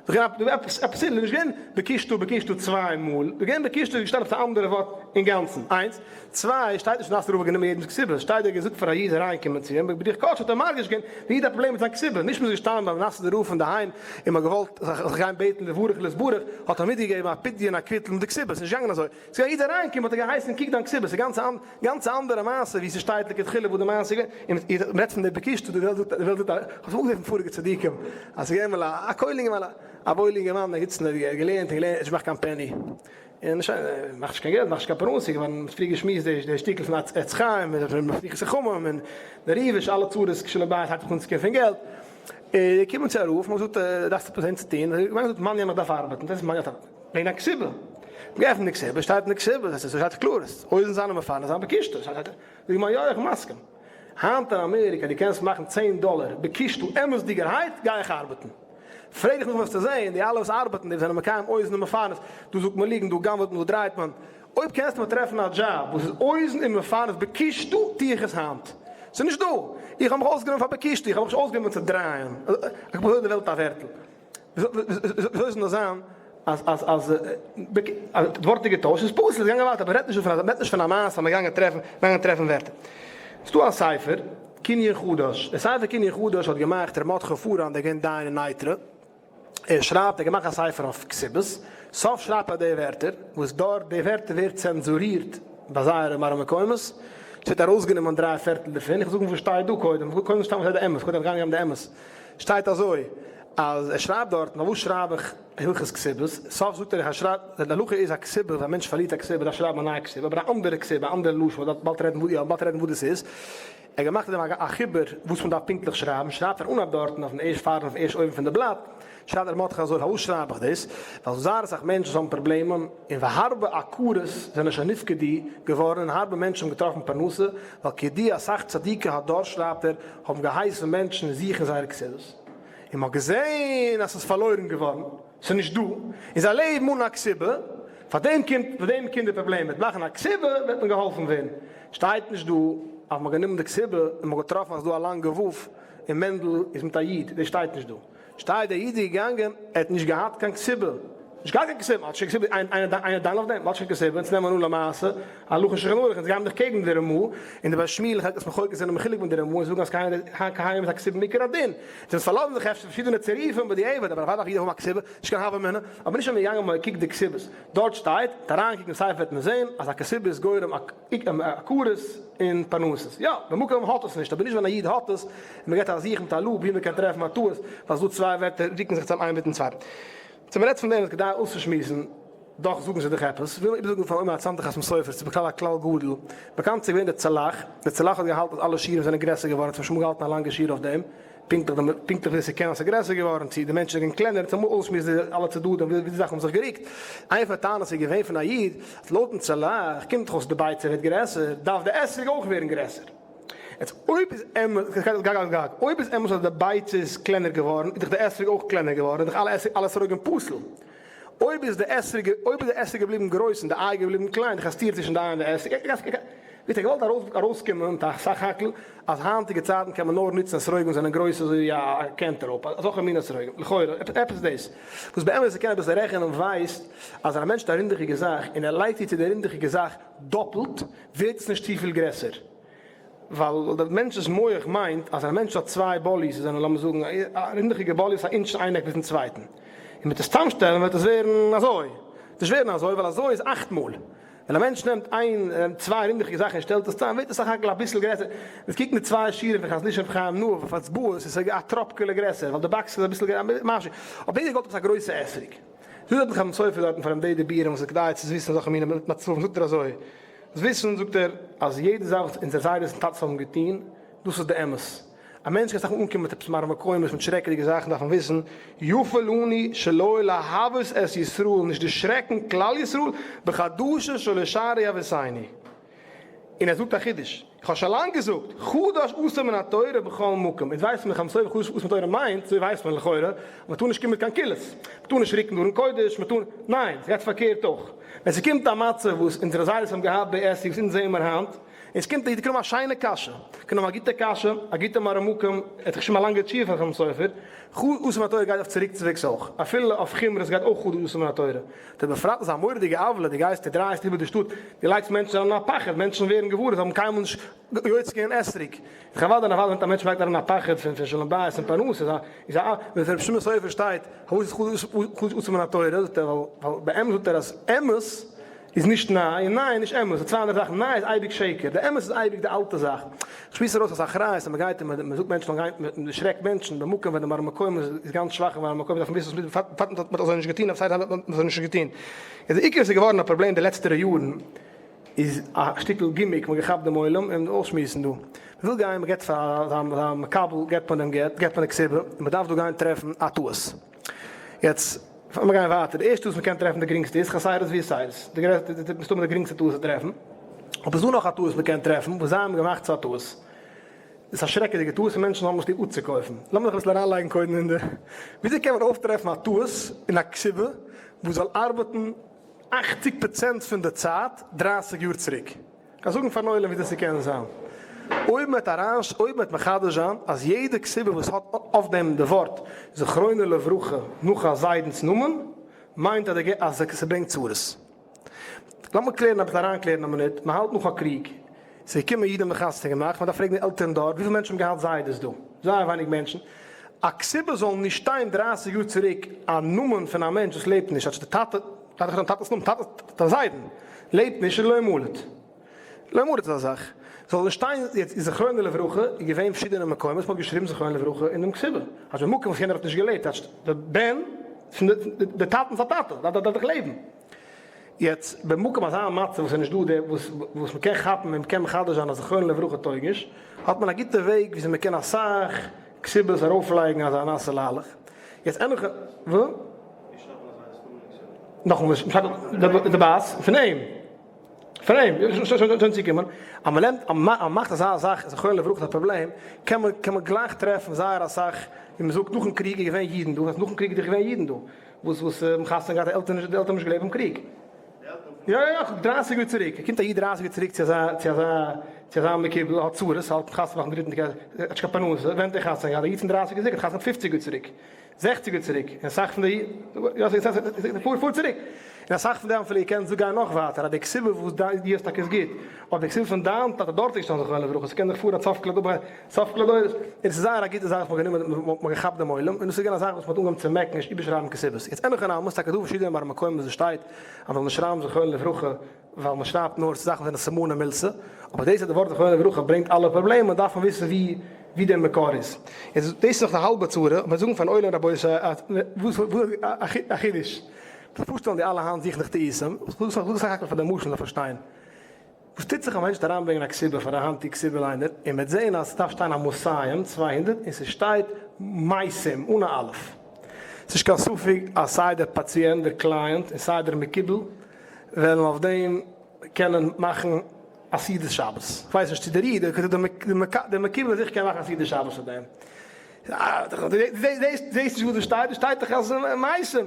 עפעס איז נישט געווען בקשתו בקשתו צוויי מאל, געווען בקשתו איז געשטאנען עפעס א אנדערע ווארט אינגאנצן. איינס. צוויי, שטייט נישט נאסוידער רב האט גענומען יעדעמס כתובה, שטייט ער האט געזאגט פאר א איד אריינקומען צו אים, בדרך קודש האט ער מרגיש געווען די איד האט א פראבלעם מיט זיין כתובה, נישט מ'איז געשטאנען ביים נאסוידער רב אינדערהיים און מ'האט געוואלט זיך גיין בעטן לברך להתברך, האט ער מיטגעגעבן א פדיון א קוויטל מיט די כתובה, ס'איז נישט געגאנגען אזוי. ס'איז א איד אריינגעקומען האט ער געהייסן קוק דיין כתובה, ס'איז גאנץ א גאנץ א אנדערע מעשה ווי ס'שטייט לכתחילה וואס די מעשה איז געווען, און מ'רעדט פון די בקשתא, די וועלט זאגט די וועלט זאגט א, כ'האב עס אויך געזען פון פאריגע צדיקים, אז ס'איז געווען אמאל א כולל אינגערמאן א וואוילע אינגערמאן ער זיצט און ער האט געלערנט און געלערנט ער האט נישט געמאכט קיין פעני, און שוין ער מאכט נישט קיין געלט מאכט נישט קיין פרנסה, געווארן מ'האט פריער געשמועסט די די שטיקל פון עץ חיים און פתיחת החמום און די ריב"ש אלע צרות שלום בית הייבט זיך אן צו קומען פון געלט, איז געקומען צו א רב און געזאגט דארפסט עפעס זען צו טון, האט ער געזאגט מאני איך דארף ארבעטן, דאס איז מאני ארבעטן. וועגן א כתובה. געעפנט די כתובה, שטייט אין די כתובה, דאס איז שטייט קלאר, עס אוזן זיין און מפרנס זיין בקשתו, זאג איך מיר יא איך מסכים. היינט אין אמעריקא דו קענסט מאכן צען דאלער בקשתו אמת'דיגערהייט גיי איך ארבעטן. פרעג דיך נאך וועסטו זעהן די אלע וואס ארבעטן די וואס זענען מקיים אוזן און מפרנס, דא זאגט מען ליגנט דא גנב'עט מען דא דרייט מען. אויב קענסטו מיר טרעפן א דזשאב וואס איז אוזן און מפרנס בקשתו טו איך עס היינט. ס'איז נישט דא. איך האב מיך אויסגענומען פאר בקשתו, איך האב מיך נישט אויסגענומען צו דרייען. אזוי די וועלט א ווערטל. וויאזוי זאל דאס זיין אז אז אז די ווארט איז געטוישט איז פסול איז געגאנגען ווייטער מ'רעדט נישט דא פון מ'רעדט נישט פון א מעשה אז מ'איז געגאנגען טרעפן געגאנגען טרעפן ווערטער. ס'איז דא א ספר קנין חדש, דער ספר קנין חדש האט געמאכט ר' מרדכי פאראן דער געווען דיין אין נייטרא, ער שרייבט ער האט געמאכט א ספר אויף כתובות, סוף שרייבט ער די ווערטער וואס דארט די ווערטער ווערט צענזורירט ביי זייערע מראה מקומות, ס'ווערט ארויסגענומען דריי פערטל דערפון, איך זאג וואס שטייט דא קודם, קודם שטייט וואס איז די אמת, קודם גיין די אמת. שטייט אזוי. אז ער שרייבט דארטן, פארוואס שרייב איך הלכות כתובות, סוף זאגט ער איך שרייב, די הלכה איז א כתובה, ווען א מענטש פארלירט א כתובה דארף שרייבן א נייע כתובה, אבער א אנדערע כתובה, א אנדערע לשון, מ'דארף באלד רעדן וואס, יא, באלד רעדן וואס דאס איז, ער האט געמאכט אין דעם א חיבור וואס מען דארף פונקטליך שרייבן, שרייבט ער אנהייב דארטן אויפן ערשט פארן אויפן ערשט אויבן פון די בלאט, שרייבט ר' מרדכי אזוי, פארוואס שרייב איך דאס? ווייל זייער אסאך מענטשן וואס האבן פראבלעמען, און והרבה עקרות זענען שוין נפקדו געווארן און הרבה מענטשן האבן געטראפן פרנסה, ווייל כידוע אסאך צדיקי הדור שרייבט ער, האבן געהייסן מענטשן זוכן זייערע כתובות, און מ'האט געזען אז ס'איז פארלוירן געווארן, ס'איז נישט דא, און זיי לעבן אן א כתובה, פאר דעם קומט פאר דעם קומט די פראבלעם, מיט מאכן א כתובה וועט מען געהאלפן ווערן, שטייט נישט דא אז מ'האט גענומען די כתובה און מ'האט געטראפן אז ס'איז דא א לאנגע ו' און מענדל איז מיט א י', דאס שטייט נישט דא. שטייט דער איד איז געגאנגען, ער האט נישט געהאט קיין כתובה, נישט געהאט קיין כתובה, מ'האט נישט קיין כתובה, איינער דן אויף דעם, מ'האט נישט קיין כתובה, אונז נעמען אן למעשה, הלכה שולחן ערוך, אונז גייען דאך קעגן די רמא, און די בית שמואל חלק מחלוקת זענען מחולק מיט די רמא און זאגן אז כהנים איז א כתובה מעיקר הדין, אונז פארלאזן זיך אפשר פארשידענע צירופים בדיעבד, אבער אוודאי דארף יעדער האבן א כתובה, נישט קיין הוה אמינא, אבער נישט אז מ'איז געגאנגען מ'האט געקוקט די כתובות, דארט שטייט, אריינקוקן אין ספר וועט מען זען אז א כתובה איז גורם א. עקרות און פרנסות. יא, במקום האט עס נישט, אבער נישט ווען א איד האט עס, און מען געט א זוך מיט א לופ ווי מען קען טרעפן א טעות, ווייל ס'דא צוויי ווערטער רוקן זיך צוזאם איין מיטן צווייטן. צו מען רעדט פון דעם איז כדאי אויסצושמועסן, דאך זאגן זיי דאך עפעס, וויל מען איבערזאגן פאר אומר הצנתח חתם סופר, ס'איז בכלל א כלל גדול, באקאנט ס'איז געווען דער צלח, דער צלח האט געהאלטן אז אלע שיעורים זענען גרעסער געווארן, האט שוין געהאלטן א לאנגע שיעור אויף דעם, פונקטליך די פונקטליך ווי ס'קען אז ס'איז גרעסער געווארן, צו די מענטשן זענען קלענער, צו אמאל אויסשמועסן די אלע צדדים ווי די זאכן האבן זיך גערוקט. איין פון די טענות איז געווען פון א איד, אז לויטן צלח קומט דאך אויס די ביצה ווערט גרעסער, דארף די אתרוג אויך ווערן גרעסער. יעצט אויב איז אמת, אויב איז אמת אז די ביצה איז קלענער געווארן, איז דאך די אתרוג אויך קלענער געווארן, איז דאך אלע אלע אתרוגים פסול. אויב איז די אתרוג אויב איז די אתרוג געבליבן גרויס און די איי געבליבן קליין, דאך א סתירה צווישן די איי און די אתרוג. ווי האט ער געוואלט ארויסקומען מיט א סך הכל אז היינטיגע צייטן קען מען נאר נוצן אתרוגים וואס זענען גרויס אזוי ווי א cantaloupe, אזעלכע מין אתרוגים, לכאורה, עפעס דאס. וואס באמת קען אביסל רעכענען ווייסט אז ווען א מענטש האט א רינדעכיגע זאך און ער לייגט צו צו די רינדעכיגע זאך דאפלט, ווערט עס נישט צופיל גרעסער. ווייל דער מענטש'ס מח מיינט אז ווען א מענטש האט צוויי באליס וואס זענען לאמיר זאגן א רינדעכיגע באלי וואס איז א אינטש איין עק ביזן צווייטן, און מ'וועט עס צאמשטעלן וועט עס ווערן אזוי. נישט ווערן אזוי ווייל אזוי איז אכט מאל. ווען א מענטש נעמט איין צוויי רינדעכיגע זאכן און שטעלט עס צאם ווערט עס סך הכל אביסל גרעסער. וועסט קוקן די צוויי שיעורים פון חזון איש און רבי חיים נאה אויף הצבעות איז עס א טראפקעלע גרעסער ווייל די באקס איז אביסל גרעסער משהו. אבער יעדער געוואלט עפעס א גרויסע אתרוג. זאגט דארט חתם סופר דארטן פאר דעם די דיבורים וואס איז כדאי צו וויסן אזעלכע מיני מצבים זאגט ער אזוי זאלסט וויסן זאגט ער אז יעדע זאך וואס אונזער זיידעס און טאטעס האבן געטון דאס איז די אמת. א מענטש קען אסאך מאל אנקומען מיט עפעס מראה מקומות מיט שרעקעדיגע זאכן דארף מען וויסן יפה לנו שלא להבות את ישראל נישט דערשרעקן כלל ישראל בחדשות שלא שערי אבותינו. און ער זאגט א חידוש, איך האב שוין לאנג געזאגט, חדש אסור מן התורה בכל מקום, אונז ווייסן מיר חמסויב חדש אסור מן התורה מיינט, אזוי ווייסט מען לכאורה, אז מען טאר נישט קומען מיט קיין קולות, מען טאר נישט רוקן ארון קודש, מען טאר, ניין, ס'גייט פארקערט אויך, ווען ס'קומט א מצב וואס אונזערע זיידעס האבן געהאט די עסק וואס אונז זעען מיר היינט, און ס'קומט א איד קרום א שיינע קשיא, קרום א גוטע קשיא, א גוטע מראה מקום, ער האט געשריבן א לאנגע תשובה פון חתם סופר, חדש אסור מן התורה גייט אויף צוריקצווועגס אויך, אפילו אויף חומרות גייט אויך חדש אסור מן התורה. די בפרט איז א מורא'דיגע עוולה, דו גייסט דו דרייסט איבער די שטאט, דו לייגסט מענטשן אריין אין א פחד, מענטשן ווערן געוואר זיי האבן קיינמאל נישט יוצא געווען אתרוג, איז אוודאי און אוודאי ווען א מענטש לייגט אריין א פחד פון פון שלום בית און פרנסה איז א איז א ווען רבי שמעון סופר שטייט פארוואס איז חדש חדש אסור מן התורה זאגט ער ווייל ווייל באמת זאגט ער אז אמת איז נישט ניי און ניי איז נישט אמת, ס'איז צוויי אנדערע זאכן, ניי איז אייביג שקר, די אמת איז אייביג די אלטע זאך. כ'שמועס ארויס אז אחריות אז מ'גייט און מ'זאגט מענטשן זאלן גיין, מ'דערשרעקט מענטשן במקום ווען די מראה מקום איז גאנץ שוואך און מראה מקום דארף מען וויסן וואס מ'טוט, בפרט מ'האט אזוי נישט געטון אויף סייט האט מען אזוי נישט געטון. איז די עיקר עס איז געווארן א פראבלעם די לעצטערע יארן איז א שטיקל גימיק, מ'האט געכאפט דעם עולם און אויסשמועסן דא. מ'וויל גיין מ'געט פאר א מקבל געט מען דעם גט, געט מען די כתובה, און מ'דארף דא גיין טרעפן א טעות. יעצט פאר מיר גייען ווייטער, די ערשטע וואס מ'קען טרעפן די גרינגסטע איז חסרות ויתרות, די גרעסטע, די מסתמא די גרינגסטע טעות צו טרעפן, אבער ס'דא נאך א טעות מ'קען טרעפן וואס זיי האבן געמאכט צו א טעות, איז א שרעקעדיגע טעות און מענטשן האבן עס ליב אפצוקויפן. לאמיר זיך אביסל אריינלייגן קודם אין די, וויאזוי קען מען אויפטרעפן א טעות אין א כתובה וואס זאל ארבעטן אכציג פראצענט פון די צייט דרייסיג יאר צוריק? כ'גיי זאגן פארן עולם ווי דאס קען זיין. אויב מ'וועט אריין אויב מ'וועט מחדש זיין אז יעדע כתובה וואס האט אויף דעם די ווארט זכרונו לברכה נאך א זיידנ'ס נאמען, מיינט אז די אז ס'ברענגט צרות. לאמיר קלערן אביסל אריינקלערן א מינוט, מ'האלט נאך א קריג, ס'איז געקומען אידן האבן חתונה געמאכט, מ'דארף פרעגן די עלטערן דארט וויפיל מענטשן האבן געהאט זיידעס דא? זייער ווייניג מענטשן. א כתובה זאל נישט שטיין דרייסיג יאר צוריק א נאמען פון א מענטש וואס לעבט נישט, כאטש די טאטע טאטע פון טאטעס נאמען, טאטע טאטע זיידן, לעבט נישט איז לא ימלט. לא ימלט אזא זאך. זאל נישט שטיין יעצט איז זכרונו לברכה איז געווען פארשידענע מקומות מ'האט געשריבן זכרונו לברכה אין דעם כתובה אז במקום וואס יענער האט נישט געלעבט טייטש די בן פון די טאטענס א טאטע דארף דאך לעבן יעצט במקום אזא מצב וואס איז נישט דא די וואס וואס מ'קען כאפן און מ'קען מחדש זיין אז זכרונו לברכה טויג נישט האט מען א גוטע וועג וויאזוי מ'קען אסאך כתובות ארויפלייגן אזא נאסע ליילעך יעצט ענליכע וו. נאכאמאל די בת פון אים. פון אים, שוין צוקומען, אז מען נעמט, אז מען מאכט אזא זאך זכרונו לברכה איז א פראבלעם, קען מען קען מען גלייך טרעפן זייער אסאך, ווי מען זאגט נאכן קריג איז געווען אידן דא, וואס נאכן קריג איז דאך געווען אידן דא, וואס וואס האבן חתונה געהאט, די עלטערן נישט, די עלטערן האבן נישט געלעבט ביים קריג. יא יא יא, דרייסיג יאר צוריק, קומט א איד דרייסיג יאר צוריק צו אזא צו אזא צו אזא מקובל, האט צרות, האלט חתונה מאכן דריטן, האט נישט קיין פרנסה, ווען האט ער חתונה געהאט? א איד פון דרייסיג יאר צוריק האט חתונה געהאט פופציג יאר צוריק. זעכציג יאר צוריק, און אסאך פון די, פאר פאר צוריק, און אסאך פון די האבן אפילו געקענט זאגן נאך ווייטער אז די כתובה וואס דו האסט טאקע איז גוט, אבער די כתובה פון דיין טאטע דארט איז געשטאנען זכרונו לברכה, ס'קען זיך פאר עד סוף כל הדור, סוף כל הדורות, און עס איז זייער א גוטע זאך וואס מ'האט גענומען, מ'האט געכאפט דעם עולם, און דאס איז געווען א זאך וואס מ'האט אנגעהויבן צו מעקן נישט איבערשרייבן כתובות. יעצט אין הכי נמי, ס'איז טאקע דא פארשידענע מראה מקומות וואס שטייט אז מ'זאל נישט שרייבן זכרונו לברכה, ווייל מען שרייבט נאר צו זאכן וואס זענען סימנים מילתא, אבער דאס אז די ווארט זכרונו לברכה ברענגט אלע פראבלעמען דארף מען וויסן ווי ווי דער מקור איז. איז דאס איז נאך די האלבע צרה, אבער זאגן פארן עולם רבותי אז וואס וואס א חידוש, זיך פארשטעלן די אלע היינט זוכן זיך טעותים, כ'זאג סך הכל פאר די משל זאל פארשטיין וואס טוט זיך א מענטש וועט אריינברענגען א כתובה פאר א היינטיג כתובה ליינער און מ'וועט זען אז ס'דארף שטיין א מאתים 200 און ס'שטייט מייסים אן א אלף. ס'נישט קיין ספק אז סיי דער פאציענט דער קלייענט און סיי דער מקובל וועלן אויף דעם קענען מאכן א סעודת שבת. כ'ווייס נישט צו דער איד, דער מקובל זיכער קען מאכן א סעודת שבת אויף דעם. זעהסט נישט וואס דא שטייט? דא שטייט דאך אז מתים.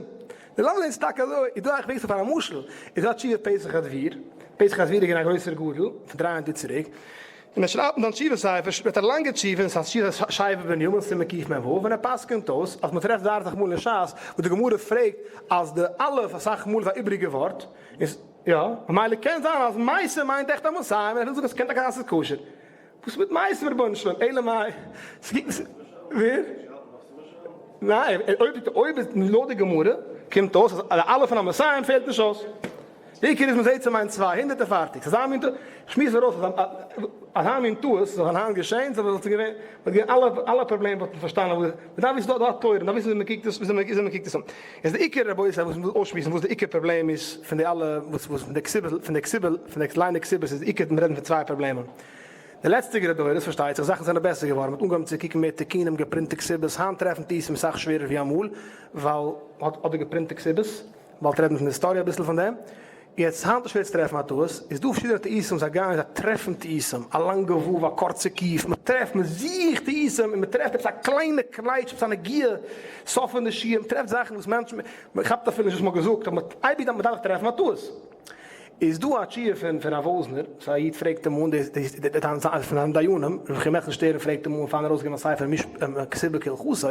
די לאמיר זעהן ס'איז טאקע אזוי. איז דא א כ'ווייס פאר א משל, איז דא א תשובה פתח הדביר, פתח הדביר איז געווען א גרויסער גדול פון 300 יאר צוריק, און ער שרייבט אין זיין תשובה ספר, שפעט א לאנגע תשובה אין זיין תשובה שבט בנימין סימן קמ ו, ווען ער פסק'נט אויס אז מ'טרעפט זייער אסאך מאל אין שס וואס די גמרא פרעגט אז די אלף אסאך מאל איז א איבריגע ווארט, איז יא, ממילא קען זיין אז מעשה מיינט עכט א מסיים און ער וויל זאגן אז ס'קען טאקע זיין ס'איז כשר. וואס מיט מעשה רבונו של עולם? אלא מאי, ס'קוקט נישט ווער? ניין, אויב אויב איז לויט די גמרא קומט אויס אז די אלף פון א מסיים פעלט נישט אויס. די עיקר איז מ'זעהט ס'מיינט 200 און פארטיג. ס'איז אזא מין טעות, כ'שמועס ארויס אז אזא מין טעות זאל היינט געשעהן, ס'וואלט זיך געווען, וואלט געווען אלע אלע פראבלעמען וואלט מען פארשטאנען וואס, מ'דארף וויסן דא דא א תורה, מ'דארף וויסן וויאזוי מ'קוקט עס, וויאזוי מ'קוקט עס אן. איז די עיקר רבותי וואס מ'וויל אויסשמועסן וואס די עיקר פראבלעם איז פון די אלע וואס וואס פון די כתובה פון די כתובה פון די ליינען כתובות איז די עיקר מ'רעדן פון צוויי פראבלעמען. די לעצטיגערע דורות פארשטייט זיך זאכן זענען בעסער געווארן, מ'האט אנגעהויבן צו קוקן מער תיקונים געפרינטע כתובות, היינט טרעפן טעותים אסאך שווערער ווי אמאל, ווייל מ'האט אדער געפרינטע כתובות, באלד רעדן פון די היסטאריע אביסל פון דעם. יעצט היינט איז שווער צו טרעפן א טעות, איז דא פארשידענע טעותים זיי גייען זיי טרעפן טעותים, א לאנגע ו' א קורצע ק', מען טרעפט מען זוכט טעותים און מען טרעפט עפעס א קליינע קנייטש עפעס א נגיעה, סוף פון די שיעור, מען טרעפט זאכן וואס מענטשן, מען כאפט אפילו נישט וואס מען האט געזאגט, אבער אייביג דארף מען דארף טרעפן א טעות. איז דא א תשובה פון פון רב וואזנער, ס'איז א איד פרעגט אים אן, די פון זיינע דיינים, ר' חיים מעכל שטערן פרעגט אים אן פארן ארויסגעבן א ספר כתובה כהלכתו,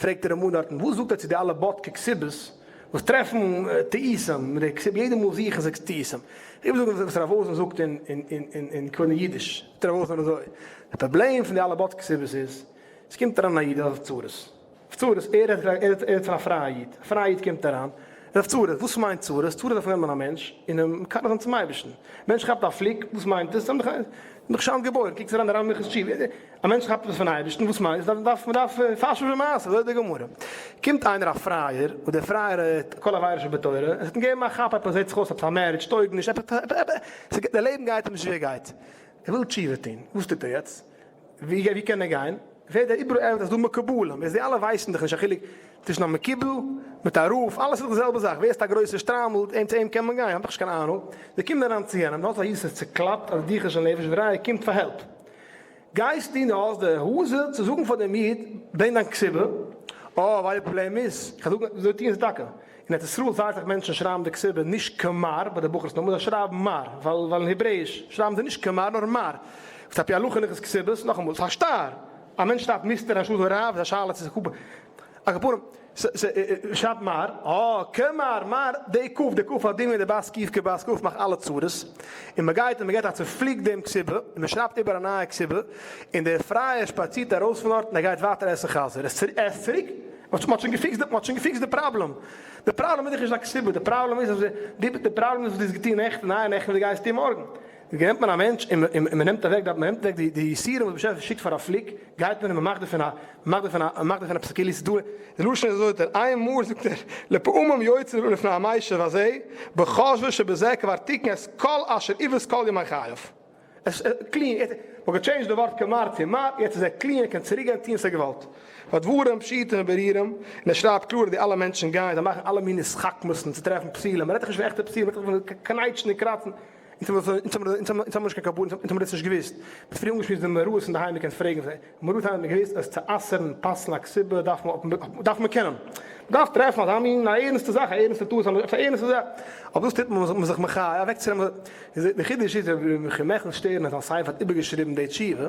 פרעגט ער אים אן דארטן, וואס זאגט ער צו די אלע בודקי כתובות, וואס טרעפן טעותים מיט די כתובה, יעדע מאל זוכן זיי טעותים. איך וויל זאגן וואס רב וואזנער זאגט אין אין אין קודם אידיש, זאגט רב וואזנער אזוי, די פראבלעם פון די אלע בודקי כתובות איז, עס קומט אריין א איד ער איז אויף צרות, אויף צרות, ער רעדט ער רעדט פון א פרייע איד, א פרייע איד קומט אריין, ער איז אויף צרות, וואס מיינט צרות? צרות דארף נעמען א מענטש און אים מקרב זיין צום אייבערשטן, מענטש כאפט א פליק, וואס מיינט עס? נאך שוין געבוירן, קוקטס אריין די רמב ם הלכות תשובה, א מענטש כאפט עפעס פון אייבערשטן, וואס מיינט עס? דארף מען דארף פארשן במעשה, אזוי די גמרא. קומט איינער א פרייער, וואס דער פרייער האט כל עבירה שבתורה, עס האט אים געגעבן א כאפ עפעס זעט זיך אויס עפעס א marriage טויג נישט, עפעס עפעס, די לעבן גייט אים נישט ווי ער גייט, ער וויל תשובה טון, וואס טוט ער יעצט? ווי קען ער גיין? ווער דער איבעראל ערווענט אז דא מקובלים איז די אלע ווייסן דאך נישט א חילוק צווישן א מקובל מיט א רב אלעס איז דאך די זעלבע זאך ווער ס'איז א גרויסע שטריימל אים צו אים קען מען גיין האב איך נישט קיין אהנונג זיי קומען אריין צו יענעם דארט א איד ס'איז צוקלאפט א דיחה של נפש וראיה קומט פאר העלפ גייסטו און האסט די העזה צו זאגן פאר דעם איד ברענג דיין כתובה אה ווייל די פראבלעם איז איך זאג אזוי טוען זיי טאקע אין ארץ ישראל זייער אסאך מענטשן שרייבן די כתובה נישט כמר ביי די בחור'ס נאמען זיי שרייבן מר ווייל ווייל אין העברעיש שרייבן זיי נישט כמר נאר מר וואס על פי הלכה הלכות כתובות נאכאמאל ס'איז א שטר א מענטש שרייבט מיסטער אנשטאט הרב איז א שאלה צו ס'איז כפ א כפרה שרייבט מר אה כמר מר די ק די ק האט דמיון די בת ק כבת ק מאכט אלע צרות און מ'גייט און מ'געט א צופליק דעם כתובה און מ'שרייבט איבער א נייע כתובה און דער פרייער שפאצירט ארויס פון דארט און ער גייט ווייטער עסן חזיר ער עסט צוריק מ'האט שוין געפיקסט די, מ'האט שוין געפיקסט די פראבלעם. די פראבלעם איז דאך נישט דיין כתובה, די פראבלעם איז אז די, די פראבלעם איז וואס דו האסט געטון נעכטן, אייערנעכטן וואס דו גייסט טון מארגן. נעמט מען א מענטש און מען נעמט אוועק מען נעמט אוועק די יסורים וואס באשעפער שיקט פאר א פליק, גייט מען און מען מאכט דערפון א מען מאכט דערפון א מען מאכט דערפון עפעס כאילו ס'איז דא, די לשון איז אזוי זאגט ער, איין מאל זאגט ער, לפעמים יוצא לפני המשיב הזה, בחושבו שבזה כבר תיקן את כל אשר עיוות כל ימי חייו. עס איז clean, יעצט מ'האט געטשעינדזשט די ווארט כמר צו מר, יעצט איז ער clean, ער קען צוריק גיין טון וואס ער האט געוואלט. והדברים פשוטים וברורים, און ער שרייבט קלאר אז די אלע מענטשן גייען, זיי מאכן אלע מיני התחכמות'ן צו טרעפן פסולים, מ'רעדט דאך נישט פון עכטע פסולים, מ'רעדט דאך פון קנייטשן און קראצן, אונז האבן נישט קיין קבלה, אונז האבן דאס נישט געוואוסט, מ'האט פריער אנגעשמועסט די מראות אינדערהיים, מ'קען פרעגן זיי, מראות האבן געוואוסט אז צו אסר'ן פסל'ן א כתובה דארף מען דארף מען קענען, מ'דארף טרעפן אזא מין א ערנסטע זאך, א ערנסטע טעות, עפעס א ערנסטע זאך, אבער דאס טוט מען זיך מחיה אוועקצונעמען, די חידוש איז רבי מיכאל שטערן האט זיין ספר האט איבערגעשריבן די תשובה,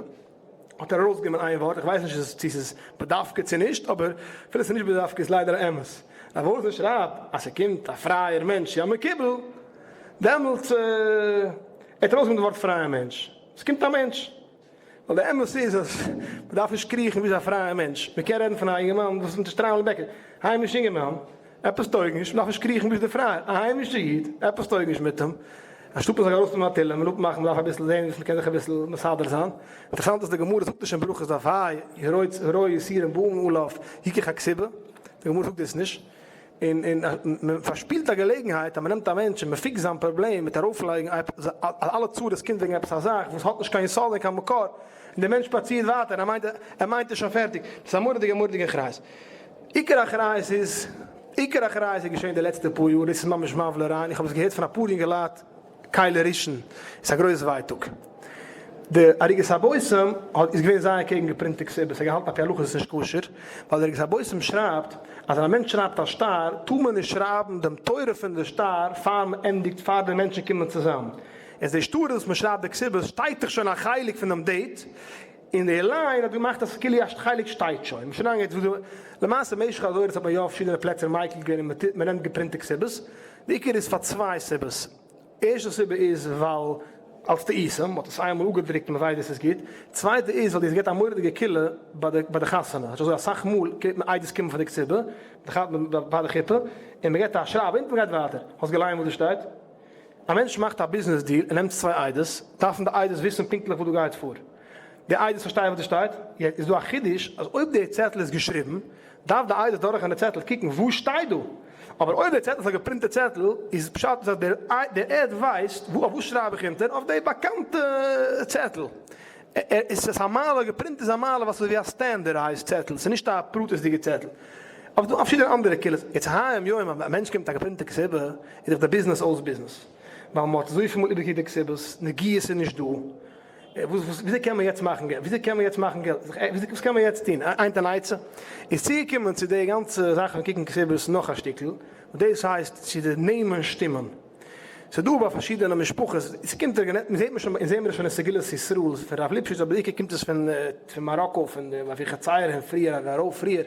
האט ער ארויסגענומען איין ווארט, איך ווייס נישט צו ס'איז בדווקא צו נישט, אבער אפילו ס'איז נישט בדווקא איז ליידער א אמת, רב וואזנער שרייבט אז ס'קומט א פרייער מענטש צו א מקובל, דעמאלטס ער האט ארויסגענומען די ווארט פרייע מענטש, ס'קומט א מענטש. ווייל די אמת איז אז מען דארף נישט קריכן ביז א פרייע מענטש, מען קען רעדן פון א אינגערמאן וואס איז מיט א שטריימל און בעקער, היימיש אינגערמאן, עפעס טויג נישט, מען דארף נישט קריכן ביז די פרייע, א היימישע איד, עפעס טויג נישט מיט אים, אנשטאט מען זאל ארויסנעמען א תהלים און אפמאכן, מען דארף אביסל זען וואס מען קען זיך אביסל מסדר זיין, אינטערעסאנט אז די גמרא זאגט נישט אין ברכות דף ה, הרואה יסורים באין עליו יקח הכתובה, די גמרא זאגט דאס נישט. און און מען פארשפילט א געלעגנהייט אז מען נעמט א מענטש און מען פיקסט זיין פראבלעם מיט ארויפלייגן אז אלע צרות קומט וועגן עפעס א זאך וואס האט נישט קיין יסוד און קיין מקור, און דער מענטש שפאצירט ווייטער ער מיינט ער מיינט איז שוין פערטיג. דאס איז א מורא'דיגע מורא'דיגע אחריות. עיקר אחריות איז עיקר אחריות איז געשען די לעצטע פאר יאר, דאס איז ממש מבהיל אריין, איך האב עס געהערט פון אפאר יונגעלייט כלי ראשון, איז א גרויס ווייטאג. די ערוגת הבושם האט איז געווען זייער קעגן געפרינטע כתובות, ער האט געהאלטן על פי הלכה איז עס נישט כשר, ווייל די ערוגת הבושם שרייבט אז ווען א מענטש שרייבט א שטר טאר מען נישט שרייבן דעם תורה פון די שטר פאר מען ענדיגט פאר די מענטשן קומען צוזאם, איז די שטרות וואס מען שרייבט די כתובות שטייט דאך שוין א חלק פון דעם date, און די ליין האט געמאכט אז כאילו א חלק שטייט שוין, מ'איז שוין אריינגעגאנגען וואס די, למעשה במשך הדורות האט מען יא אויף פארשידענע פלעצער מיקל געווען און מען נעמט געפרינטע כתובות, די עיקר איז פאר צוויי סיבות, ערשטע סיבה איז ווייל אלס טעותים, מ'האט עס איינמאל אפגעדרוקט און מ'ווייסט דאס איז גוט, צווייטע איז ווייל דאס געבט א מורא'דיגע קולא ביי די ביי די חתונה, כאטש אזוי אסאך מאל קומט מען עדות קומען פאר די כתובה, ביי די חופה, און מ'געבט א שרייב אונטן מ'גייט ווייטער, האסט געליינט וואס דא שטייט? א מענטש מאכט א ביזנעס deal און נעמט צוויי עדות, דארפן די עדות וויסן פונקטליך וואס דא גייט פאר. די עדות פארשטייען וואס דא שטייט. יעצט איז דא א חידוש אז אויב די צעטל איז געשריבן, דארף די עדות דורכגיין די צעטל קוקן וואס שטייט דא. אבער אויב די צעטל איז א געפרינטע צעטל, איז פשט אז דער עד ווייסט וואו אויף וואס שרייב איך אונטער, אויף די באקאנטע צעטל. עס איז א מעלה, געפרינט איז א מעלה ווייל ס'איז ווי א standardized צעטל, ס'איז נישט א פרטית'דיגע צעטל. אבער ס'דא פארשידענע אנדערע קולות. יעצט היום יום אז א מענטש קומט מיט א געפרינטע כתובה, איז דאך די ביזנעס אויס ביזנעס. ווייל מ'האט אזויפיל מאל איבערגעקוקט די כתובות, נגיעות איז נישט דא. וואס וואס וויאזוי קען מען יעצט מאכן געלט? וויאזוי קען מען יעצט מאכן געלט? וואס קען מען יעצט טון? איינט אן עצה? איז צוגעקומען צו די גאנצע זאך פון קוקן כתובות נאך א שטיקל, וואס דאס הייסט צו די נעמען שטימען. ס'איז דא ביי פארשידענע משפחות, ס'קומט ארגינעל, מ'זעט מיר שוין, אונז זעהן מיר עס שוין אין סגולת ישראל פון רב ליפשיץ, אבער בעיקר קומט עס פון פון מאראקא, פון די אביחצירא און פריער ארויף פריער,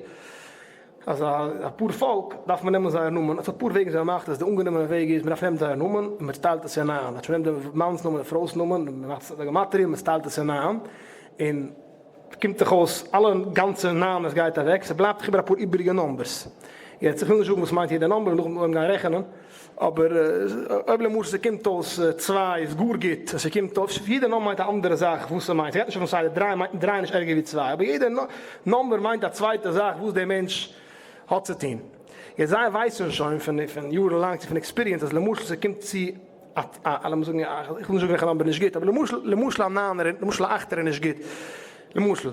אז א פאר פאלק דארף מען נעמען זייער נאמען, עס האט אפאר וועגן וויאזוי מ'מאכט עס, די אנגענומענע וועג איז מ'דארף נעמען זייער נאמען און מ'צוטיילט עס אין ניין, מ'נעמט די מאנ'ס נאמען און פרוי'ס נאמען און מ'מאכט עס די גמטריא און מ'צוטיילט עס אין ניין, און קומט זיך אויס אלע גאנצע ניין עס גייט אוועק, ס'בלייבט זיך איבער אפאר איבעריגע numbers. יעצט איך וויל נישט זאגן וואס מיינט יעדע number און נאכדעם גיין רעכענען, אבער אויב למשל ס'קומט אויס צוויי איז גאר גוט, אז ס'קומט אויס, יעדע number מיינט א אנדערע זאך וואס ס'מיינט, ס'גייט נישט אויפן סדר, דריי מיינט דריי נישט ערגער ווי צוויי, אבער יעדע number מיינט א צווייטע זאך וואס דער מענטש האט צו טון. יעצט זיי ווייסן שוין פון יארן לאנג צו פון experience אז למשל ס'קומט צו א א לאמיר זאגן א איך וויל נישט זאגן וועלכע number איז נישט גוט אבער למשל למשל א ניינער למשל א אכטער איז נישט גוט למשל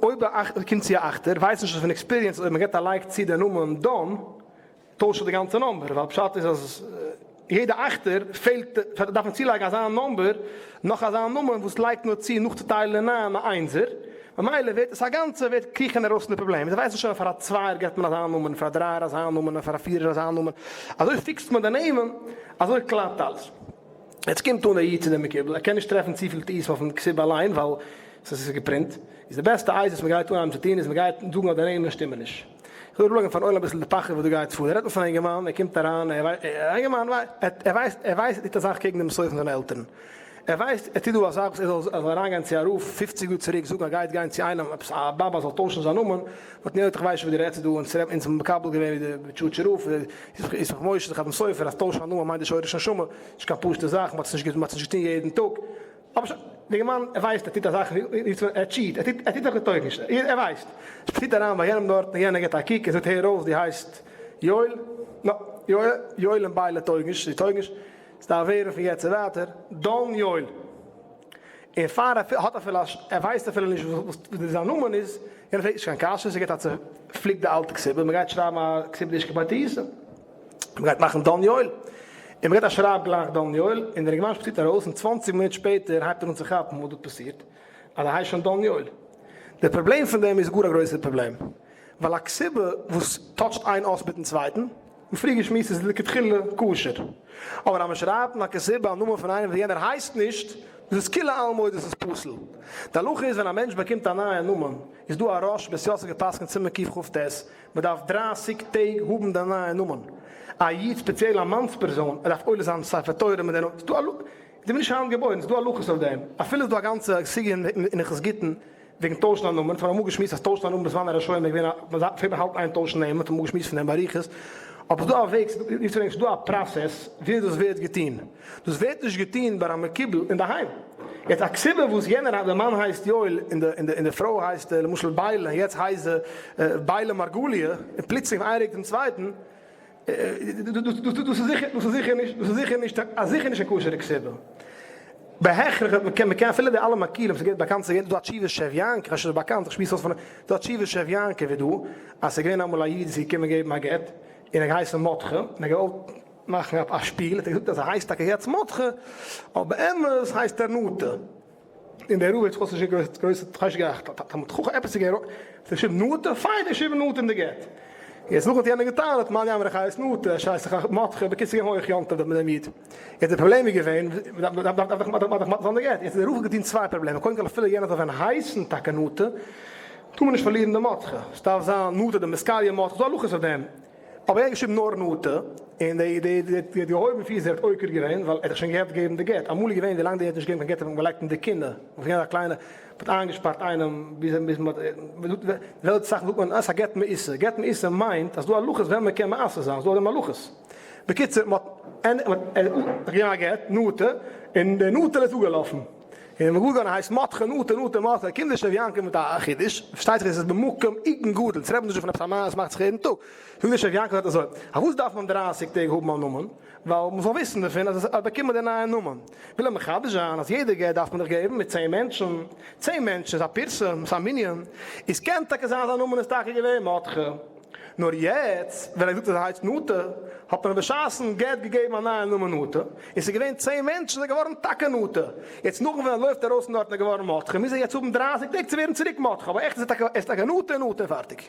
אויב א אכטער קומט צו א אכטער ווייס נישט פון experience אויב מען געבט א לייג צו די נאמען דאן טוישט זיך די גאנצע number ווייל פשט איז אז יעדע אכטער פעלט דארף מען צולייגן אזא number נאך אזא נאמען וואס לייגט נאר צו נאכצוטיילן אין ניין א איינזער ממילא ווערט עס א גאנצע ווערט קריכן ארויס פון די פראבלעם, זיי ווייסן שוין אז פאר א צווייער געבט מען אזא נאמען, פאר א דרייער אזא נאמען, און פאר א פירער אזא נאמען, אזוי פיקסט מען די נעמען, אזוי קלאפט אלעס. יעצט קומט אן דער איד צו דעם מקובל, ער קען נישט טרעפן צופיל טעותים אויפן כתובה אליין ווייל ס'איז געפרינט, איז די בעסטע עצה וואס מ'גייט אנהייבן צו טון איז מ'גייט זאגן אז די נעמען שטימען נישט. איך וויל אראפלייגן פארן עולם אביסל די פחד וואס דא גייט פאר, רעדט מען פון א אינגערמאן, ער קומט אריין, ער ווייסט, ער ווייסט ער טוט א זאך קעגן די מסורה פון זיינע עלטערן. ער ווייסט ער טוט דא א זאך וואס ער זאל ער זאל אריינגיין צו א רב פופציג יאר צוריק זאגן ער גייט גיין צו איינעם עפעס א באבא זאל טוישן זיין נאמען, וואלט ניערט איך ווייס נישט וואס דו רעדסט דא אונז רעדט אונז האבן מקבל געווען ווי די טשורטשער רב ישמח משה די חתם סופר אז טוישן א נאמען מיינט די שורש נשמה, נישט קיין פשוטע זאך, מ'האט עס נישט מ'האט עס נישט געטון יעדן טאג. אבער שוין, דער אינגערמאן ער ווייסט ער טוט א זאך ער cheat, ער טוט ער טוט זאך וואס טויג נישט, ער ווייסט. שפאצירט אריין ביי יענעם דארט און יענער געט א קוק און זאגט הער אויס דו הייסט יואל? נא, יואל, יואל און ביילע טויג נישט, ס'טויג נישט, ס'דארף ווערן פון יעצט און ווייטער דאן יואל. און פאר ער האט אפילו א ער ווייסט אפילו נישט וואס זיין נאמען איז, יענער פרעגט נישט קיין קשיות, ער געט א צופליק די אלטע כתובה, מ'גייט שרייבן א כתובה דישקע פארטיסע. מען גייט מאכן דאן יואל, און מען געט א שרייב גלייך דאן יואל, און דער אינגערמאן שפאצירט ארויס, און צוואנציג מינוט שפעטער הייבט ער אן צו כאפן וואס דא האט פאסירט, אז ער הייסט שוין דאן יואל. דער פראבלעם פון דעם איז גאר א גרויסער פראבלעם, ווייל א כתובה וואס touch ט איין אות מיטן צווייטן, ווי פריער געשמועסט איז לכתחילה כשר, אבער אז מען שרייבט אין א כתובה א נאמען פון איינעם וואס יענער הייסט נישט, דאס איז כולי עלמא דאס איז פסול. די הלכה איז ווען א מענטש באקומט א נייע נאמען, איז דא א ראש בית יוסף געפסקנט סימן קכ"ט, מען דארף דרייסיג טעג האבן די נייע נאמען, א איד ספעציעל א מאנספערזאן, ער דארף עולה זיין ספר תורה מיט די נאמען, ס'דא הלכות, איך בין נישט היינט געבוירן, ס'דא הלכות אויף דעם, אפילו איז דא א גאנצע סוגיא אין הלכות גיטין וועגן טוישן א נאמען, כ'האב אמאל געשמועסט אז טוישן א נאמען בזמן הראשונים איז געווען א, מען פלעגט מען האלטן איין טוישן נעמען, מ'האט אמאל געשמועסט פון דעם באריכות, אבער ס'דא א וועג, ס'דא א process וויאזוי דאס ווערט געטון. דאס ווערט נישט געטון ביי א מקובל אינדערהיים. יעצט א כתובה וואס יענער די מאן הייסט יואל און די און די פרוי הייסט למשל ביילע און יעצט הייסט זי ביילע מרגליה און פלוצלינג איינער רעגט דעם צווייטן, דאס איז זיכער דאס איז זיכער נישט דאס איז זיכער נישט א זיכער נישט א כשר'ע כתובה. בהכרח מען קען מען קען אפילו די אלע מקילים ס'געווען באקאנט ס'געווען דא א תשובת שב יעקב כ'ווייס נישט אויב ס'איז באקאנט איך שמועס אויס פון דא א תשובת שב יעקב איז דא אז ס'איז געווען אמאל א איד איז געקומען געבן א גט און ער געהייסן מרדכי און ער געוואלט מאכן א שפיל, האט ער געזאגט אז ער הייסט טאקע יעצט מרדכי, אבער באמת הייסט ער נטע. און דער רב האט זיך אויסגעשריגן גרויס גרויס חשק געהאט, א תלמיד חכם, עפעס איז געווען, האט ער געשריבן נטע, פיין האט ער געשריבן נטע אין די גט. יעצט נאך האט יענער געטענה'ט, מאן יימר איך הייס נטע, ער הייסט דאך מרדכי, בקיצור געווען הויך יום טוב דארט מיט דעם איד. יעצט די פראבלעם איז געווען, מ'דארף דאך מ'דארף דאך זיין די גט, יעצט דער רב האט געטון צוויי פראבלעמען, קודם כל אפילו יענער זאל ווען הייסן טאקע נטע, טאר מען נישט פארלירן די מרדכי, ס'דארף זיין נטע דמסקריא מרדכי, ס'דא הלכות אויף דעם. אבער ער האט געשריבן נאר נטע, און די די די די האט געהויבן פיס ער האט עוקר געווען ווייל ער האט דאך שוין געהאט געגעבן די גט, אמאל איז געווען ווילאנג די האט נישט געגעבן קיין גט האט מען געלייגט אין די קינה, וואס געווען א קליינע, מען האט איינגעשפארט איינעם ביז ביז מען האט, די וועלט זאכן זאגט מען אז א גט מעושה, גט מעושה מיינט אז דא הלכות ווען מען קען מעשה זיין, ס'דא דעם הלכות. בקיצור מען האט מען האט געגעבן א גט, נטע, און די נטע'לע איז אפגעלאפן. און מ'גאר גאר הייסט מרדכי נטע נטע מרדכי, קומט דער שב יעקב מיט א חידוש, פארשטייט זיך עס איז במקום עיגון גדול, צו רעדט מען נישט דא פון עפעס א מעשה וואס מאכט זיך יעדן טאג, זאגט דער שב יעקב האט אזוי, פארוואס דארף מען דרייסיג טעג האבן א נאמען, ווייל מ'זאל וויסן דערפון אז עס האט באקומען די נייע נאמען, וויל ער מחדש זיין אז יעדע גט דארף מען דאך געבן מיט צען מענטשן, צען מענטשן איז א פירסום, ס'איז א מנין, איז קען טאקע זיין זיין נאמען איז טאקע געווען מרדכי. נאר יעצט ווען ער זאגט אז ער הייסט נטע, האט מען אים בשעת'ן גט געגעבן א נייע נאמען נטע, און ס'איז געווען צען מענטשן איז ער געווארן טאקע נטע, יעצט נאכן ווען ער לויפט ארויס פון דארט איז ער געווארן מרדכי, מוז ער יעצט האבן דרייסיג טעג צו ווערן צוריק מרדכי, אבער עכט איז ער טאקע ער איז טאקע נטע און נטע און פארטיג.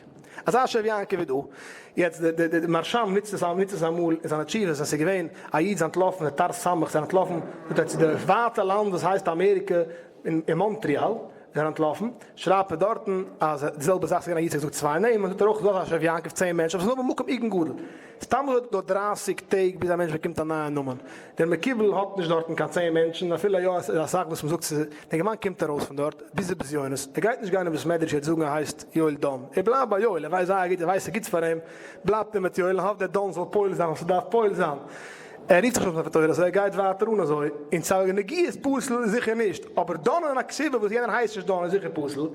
אזא שב יעקב איז דא. יעצט די די די מהרשם נוצט עס נוצט עס אמאל אין זיינע תשובות אז ס'איז געווען א איד איז אנטלאפן די תר סמך איז אנטלאפן זאגט ער צו די ווייטע לאנד וואס הייסט אמעריקע אין מאנטריאל, איז ער אנטלאפן, שרייבט ער דארטן אז די זעלבע זאך, ס'איז געווען א איד וואס האט געזאגט צוויי נעמען, זאגט ער אויך דארט שב יעקב צען מענטשן, אבער ס'איז נאר במקום עיגון גדול. סתם אזוי דויערט דרייסיג טעג ביז א מענטש באקומט א נייע נאמען. דער מקובל האט נישט דארטן קיין צען מענטשן, אפילו יא עס איז אסאך וואס מ'זאגט ס'איז, דער אינגערמאן קומט ארויס פון דארט, ביז די בזיונות, ער גייט נישט גיין אין בית מדרש יעצט זאגן ער הייסט יואל דן, ער בלייבט ביי יואל, ער ווייסט זייער גוט, ער ווייסט ס'איז גוט פאר אים, בלייבט ער מיט יואל און האפט דער דן זאל פועל זיין וואס ס'דארף פועל זיין. ער רופט זיך נישט אויף ספר תורה אזוי ער גייט ווייטער אן אזוי, און צו א נגיעה איז פסול איז זיכער נישט, אבער דן אין א כתובה וואס יענער הייסט נישט דן איז זיכער פסול, און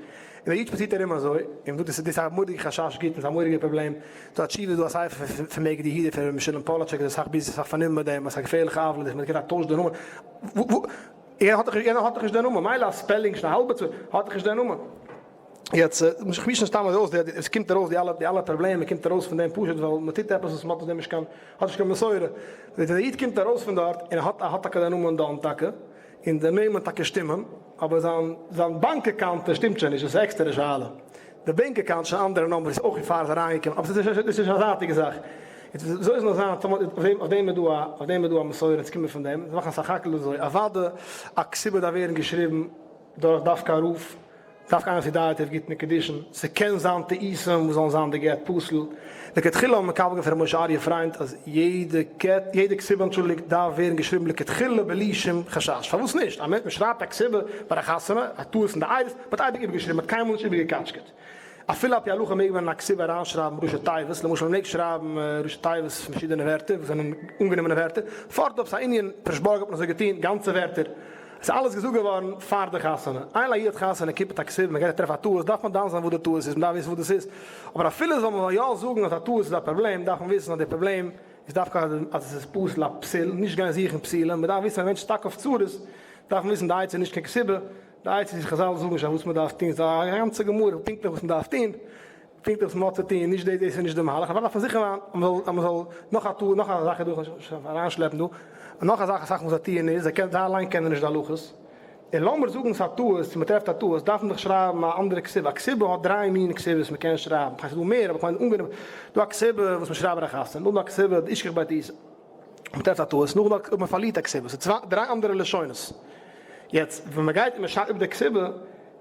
דער איד שפאצירט ארום אזוי, און דאס איז א מורא'דיגע חשש גיטין, ס'איז א מורא'דיגע פראבלעם, ס'דא א תשובה דא א ספר פון מגד יהודה פון ר' משולם פאלאטשעק איז אסאך busy אסאך פארנומען מיט דעם, אז ס'איז א געפערליכע עוולה דאס מען קען טוישן די נאמען, יענער האט דאך נישט די נאמען, מילא א spelling שוין א האלבע צרה, האט דאך נישט די נאמען. יעצט, איך מיש נישט סתם אזוי אויס, עס קומט ארויס די אלע די אלע פראבלעמען קומט ארויס פון דעם פשוט ווייל מען טוט עפעס וואס מען האט אויף דעם נישט קיין האט נישט קיין מסורה. ווען דער איד קומט ארויס פון דארט און ער האט ער האט טאקע די נאמען דאן טאקע, און די נעמען טאקע שטימען, אבער זיין זיין באנק account שטימט שוין נישט, דאס איז א עקסטערע שאלה. די bank account איז שוין אנדערע נומבער איז אויך פאר איז אריינגעקומען, אבער דאס איז שוין א זייטיגע זאך. יעצט וויאזוי עס זאל זיין, אויף דעם איז דא א אויף דעם איז דא א מסורה, אונז קומען פון דעם, זיי מאכן א סך הכל אזוי, אוודאי א כתובה דארף ווערן געשריבן דורך דווקא א רב. דווקא איינער וואס איז דעתיו גיטין און קידושין, ס'קען זיין טעותים וואס זאלן זיין די גט פסול, לכתחילה האבן מקבל געווען פון ר' משה אריה פריינד אז יעדע גט, יעדע כתובה אנטשולדיגט, דארף ווערן געשריבן לכתחילה בלי שום חשש, פארוואס נישט? א מענטש מ'שרייבט א כתובה ביי א חתונה, א טעות אין די עדות, מ'האט אייביג איבערגעשריבן, מ'האט קיינמאל נישט איבערגעקאטשקעט. אפילו על פי הלכה מעג מען אין א כתובה אריינשרייבן ראשי תיבות, למשל מ'מעג שרייבן ראשי תיבות פון פארשידענע ווערטער וואס זענען אנגענומענע ווערטער, פארט אויב ס'איז א ענין, פרעשבורג האט מען אזוי געטון, גאנצע ווערטער. עס איז אלעס געזאגט געווארן פאר די חתונה. איין א איד האט חתונה קומט מיט א כתובה, מען גייט טרעפן א טעות, דארף מען דן זיין וואס די טעות איז, מען דארף וויסן וואס דאס איז. אבער אפילו זאל מען יא זאגן אז א טעות איז א פראבלעם, דארף מען וויסן אז די פראבלעם איז דווקא אז עס איז פסול א פסול, נישט גיין זוכן פסולים, מען דארף וויסן אז א מענטש איז טאקע אויף צרות, דארף מען וויסן די עצה איז נישט קיין כתובה, די עצה איז חזל זאגן שוין וואס מען דארף טון, ס'איז א גאנצע גמרא פונקטליך וואס מען דארף טון. פונקט וואס מ'האט צו טון, נישט דאס, דאס איז נישט די מהלך, אבער דארף מען זיכער זיין אז מ'זאל, אז מ'זאל, נאך א טעות, נאך א זאך איז דא, איך זאל אריינשלעפן דא, נאך א זאך אסאך מאל זיי טוען איז, זיי קענען, זיי אליין קענען נישט די הלכות, און לאמיר זאגן ס'איז א טעות, צו מ'טרעפט א טעות, דארף מען דאך שרייבן א אנדערע כתובה, א כתובה האט דריי מין כתובות מ'קען שרייבן, כ'מיין ס'איז דא מער, אבער כ'מיין אנגענומען, דא א כתובה וואס מ'שרייבט ביי א חתונה, נאכדעם א כתובה דאישכח בי טיסא, מ'טרעפט א טעות, נאכדעם אויב מ'פארלירט א כתובה, ס'איז צוויי, דריי אנדערע לשונות, יעצט ווען מ'גייט און מ'שרייבט איבער די כתובה,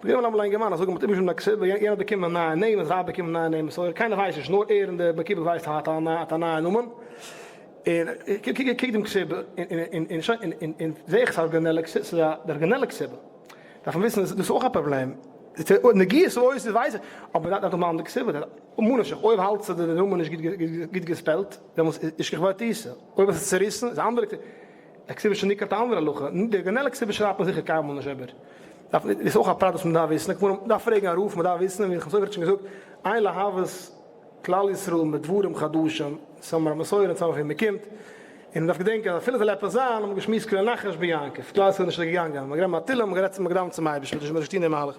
געווען אמאל א אינגערמאן אזוי געמאכט איבערגעשריבן א כתובה, יענער האט באקומען א נייע נעמען, זיין ווייב באקומען נייע נעמען, סאו קיינער ווייסט נישט, נאר ער און די מקובל ווייסט האט א נייע נאמען, און קוק דעם כתובה און שוין, און זעה איך ס'איז ארגינעלע כתובה, ס'איז די ארגינעלע כתובה, דארף מען וויסן דאס איז אויך א פראבלעם, נגיעות העושה ווייס איך, אבער מ'דארף דאך מאכן די כתובה, ממה נפשך, אויב האלט זיך די נאמען נישט גוט געספעלט, דעמאלטס איז שכבת טיסה, אויב עס איז צוריסן איז א אנדערע כתובה. א כתובה שנקראת א אנדערע הלכה, די ארגינעלע כתובה שרייבט מען זיכער קיינמאל נישט איבער. דארף דאס איז אויך א פרט וואס מען דארף וויסן, כמובן מען דארף פרעגן א רב, מען דארף וויסן, ווי חתם סופר האט שוין געזאגט, אין להבות כלל ישראל מדברים חדשים, ס'איז א מסורה און צאם פון ווי מען קומט, און מען דארף געדענקען אז אפילו זאל עפעס זיין, האט מען געשמועסט כלא נחש ביעקב, כלל ישראל איז נישט אזוי געגאנגען, מען האט גענומען א תהלים, מען האט גערעדט צום געדאווענט צום אייבערשטן, מען האט נישט געטון די מהלך.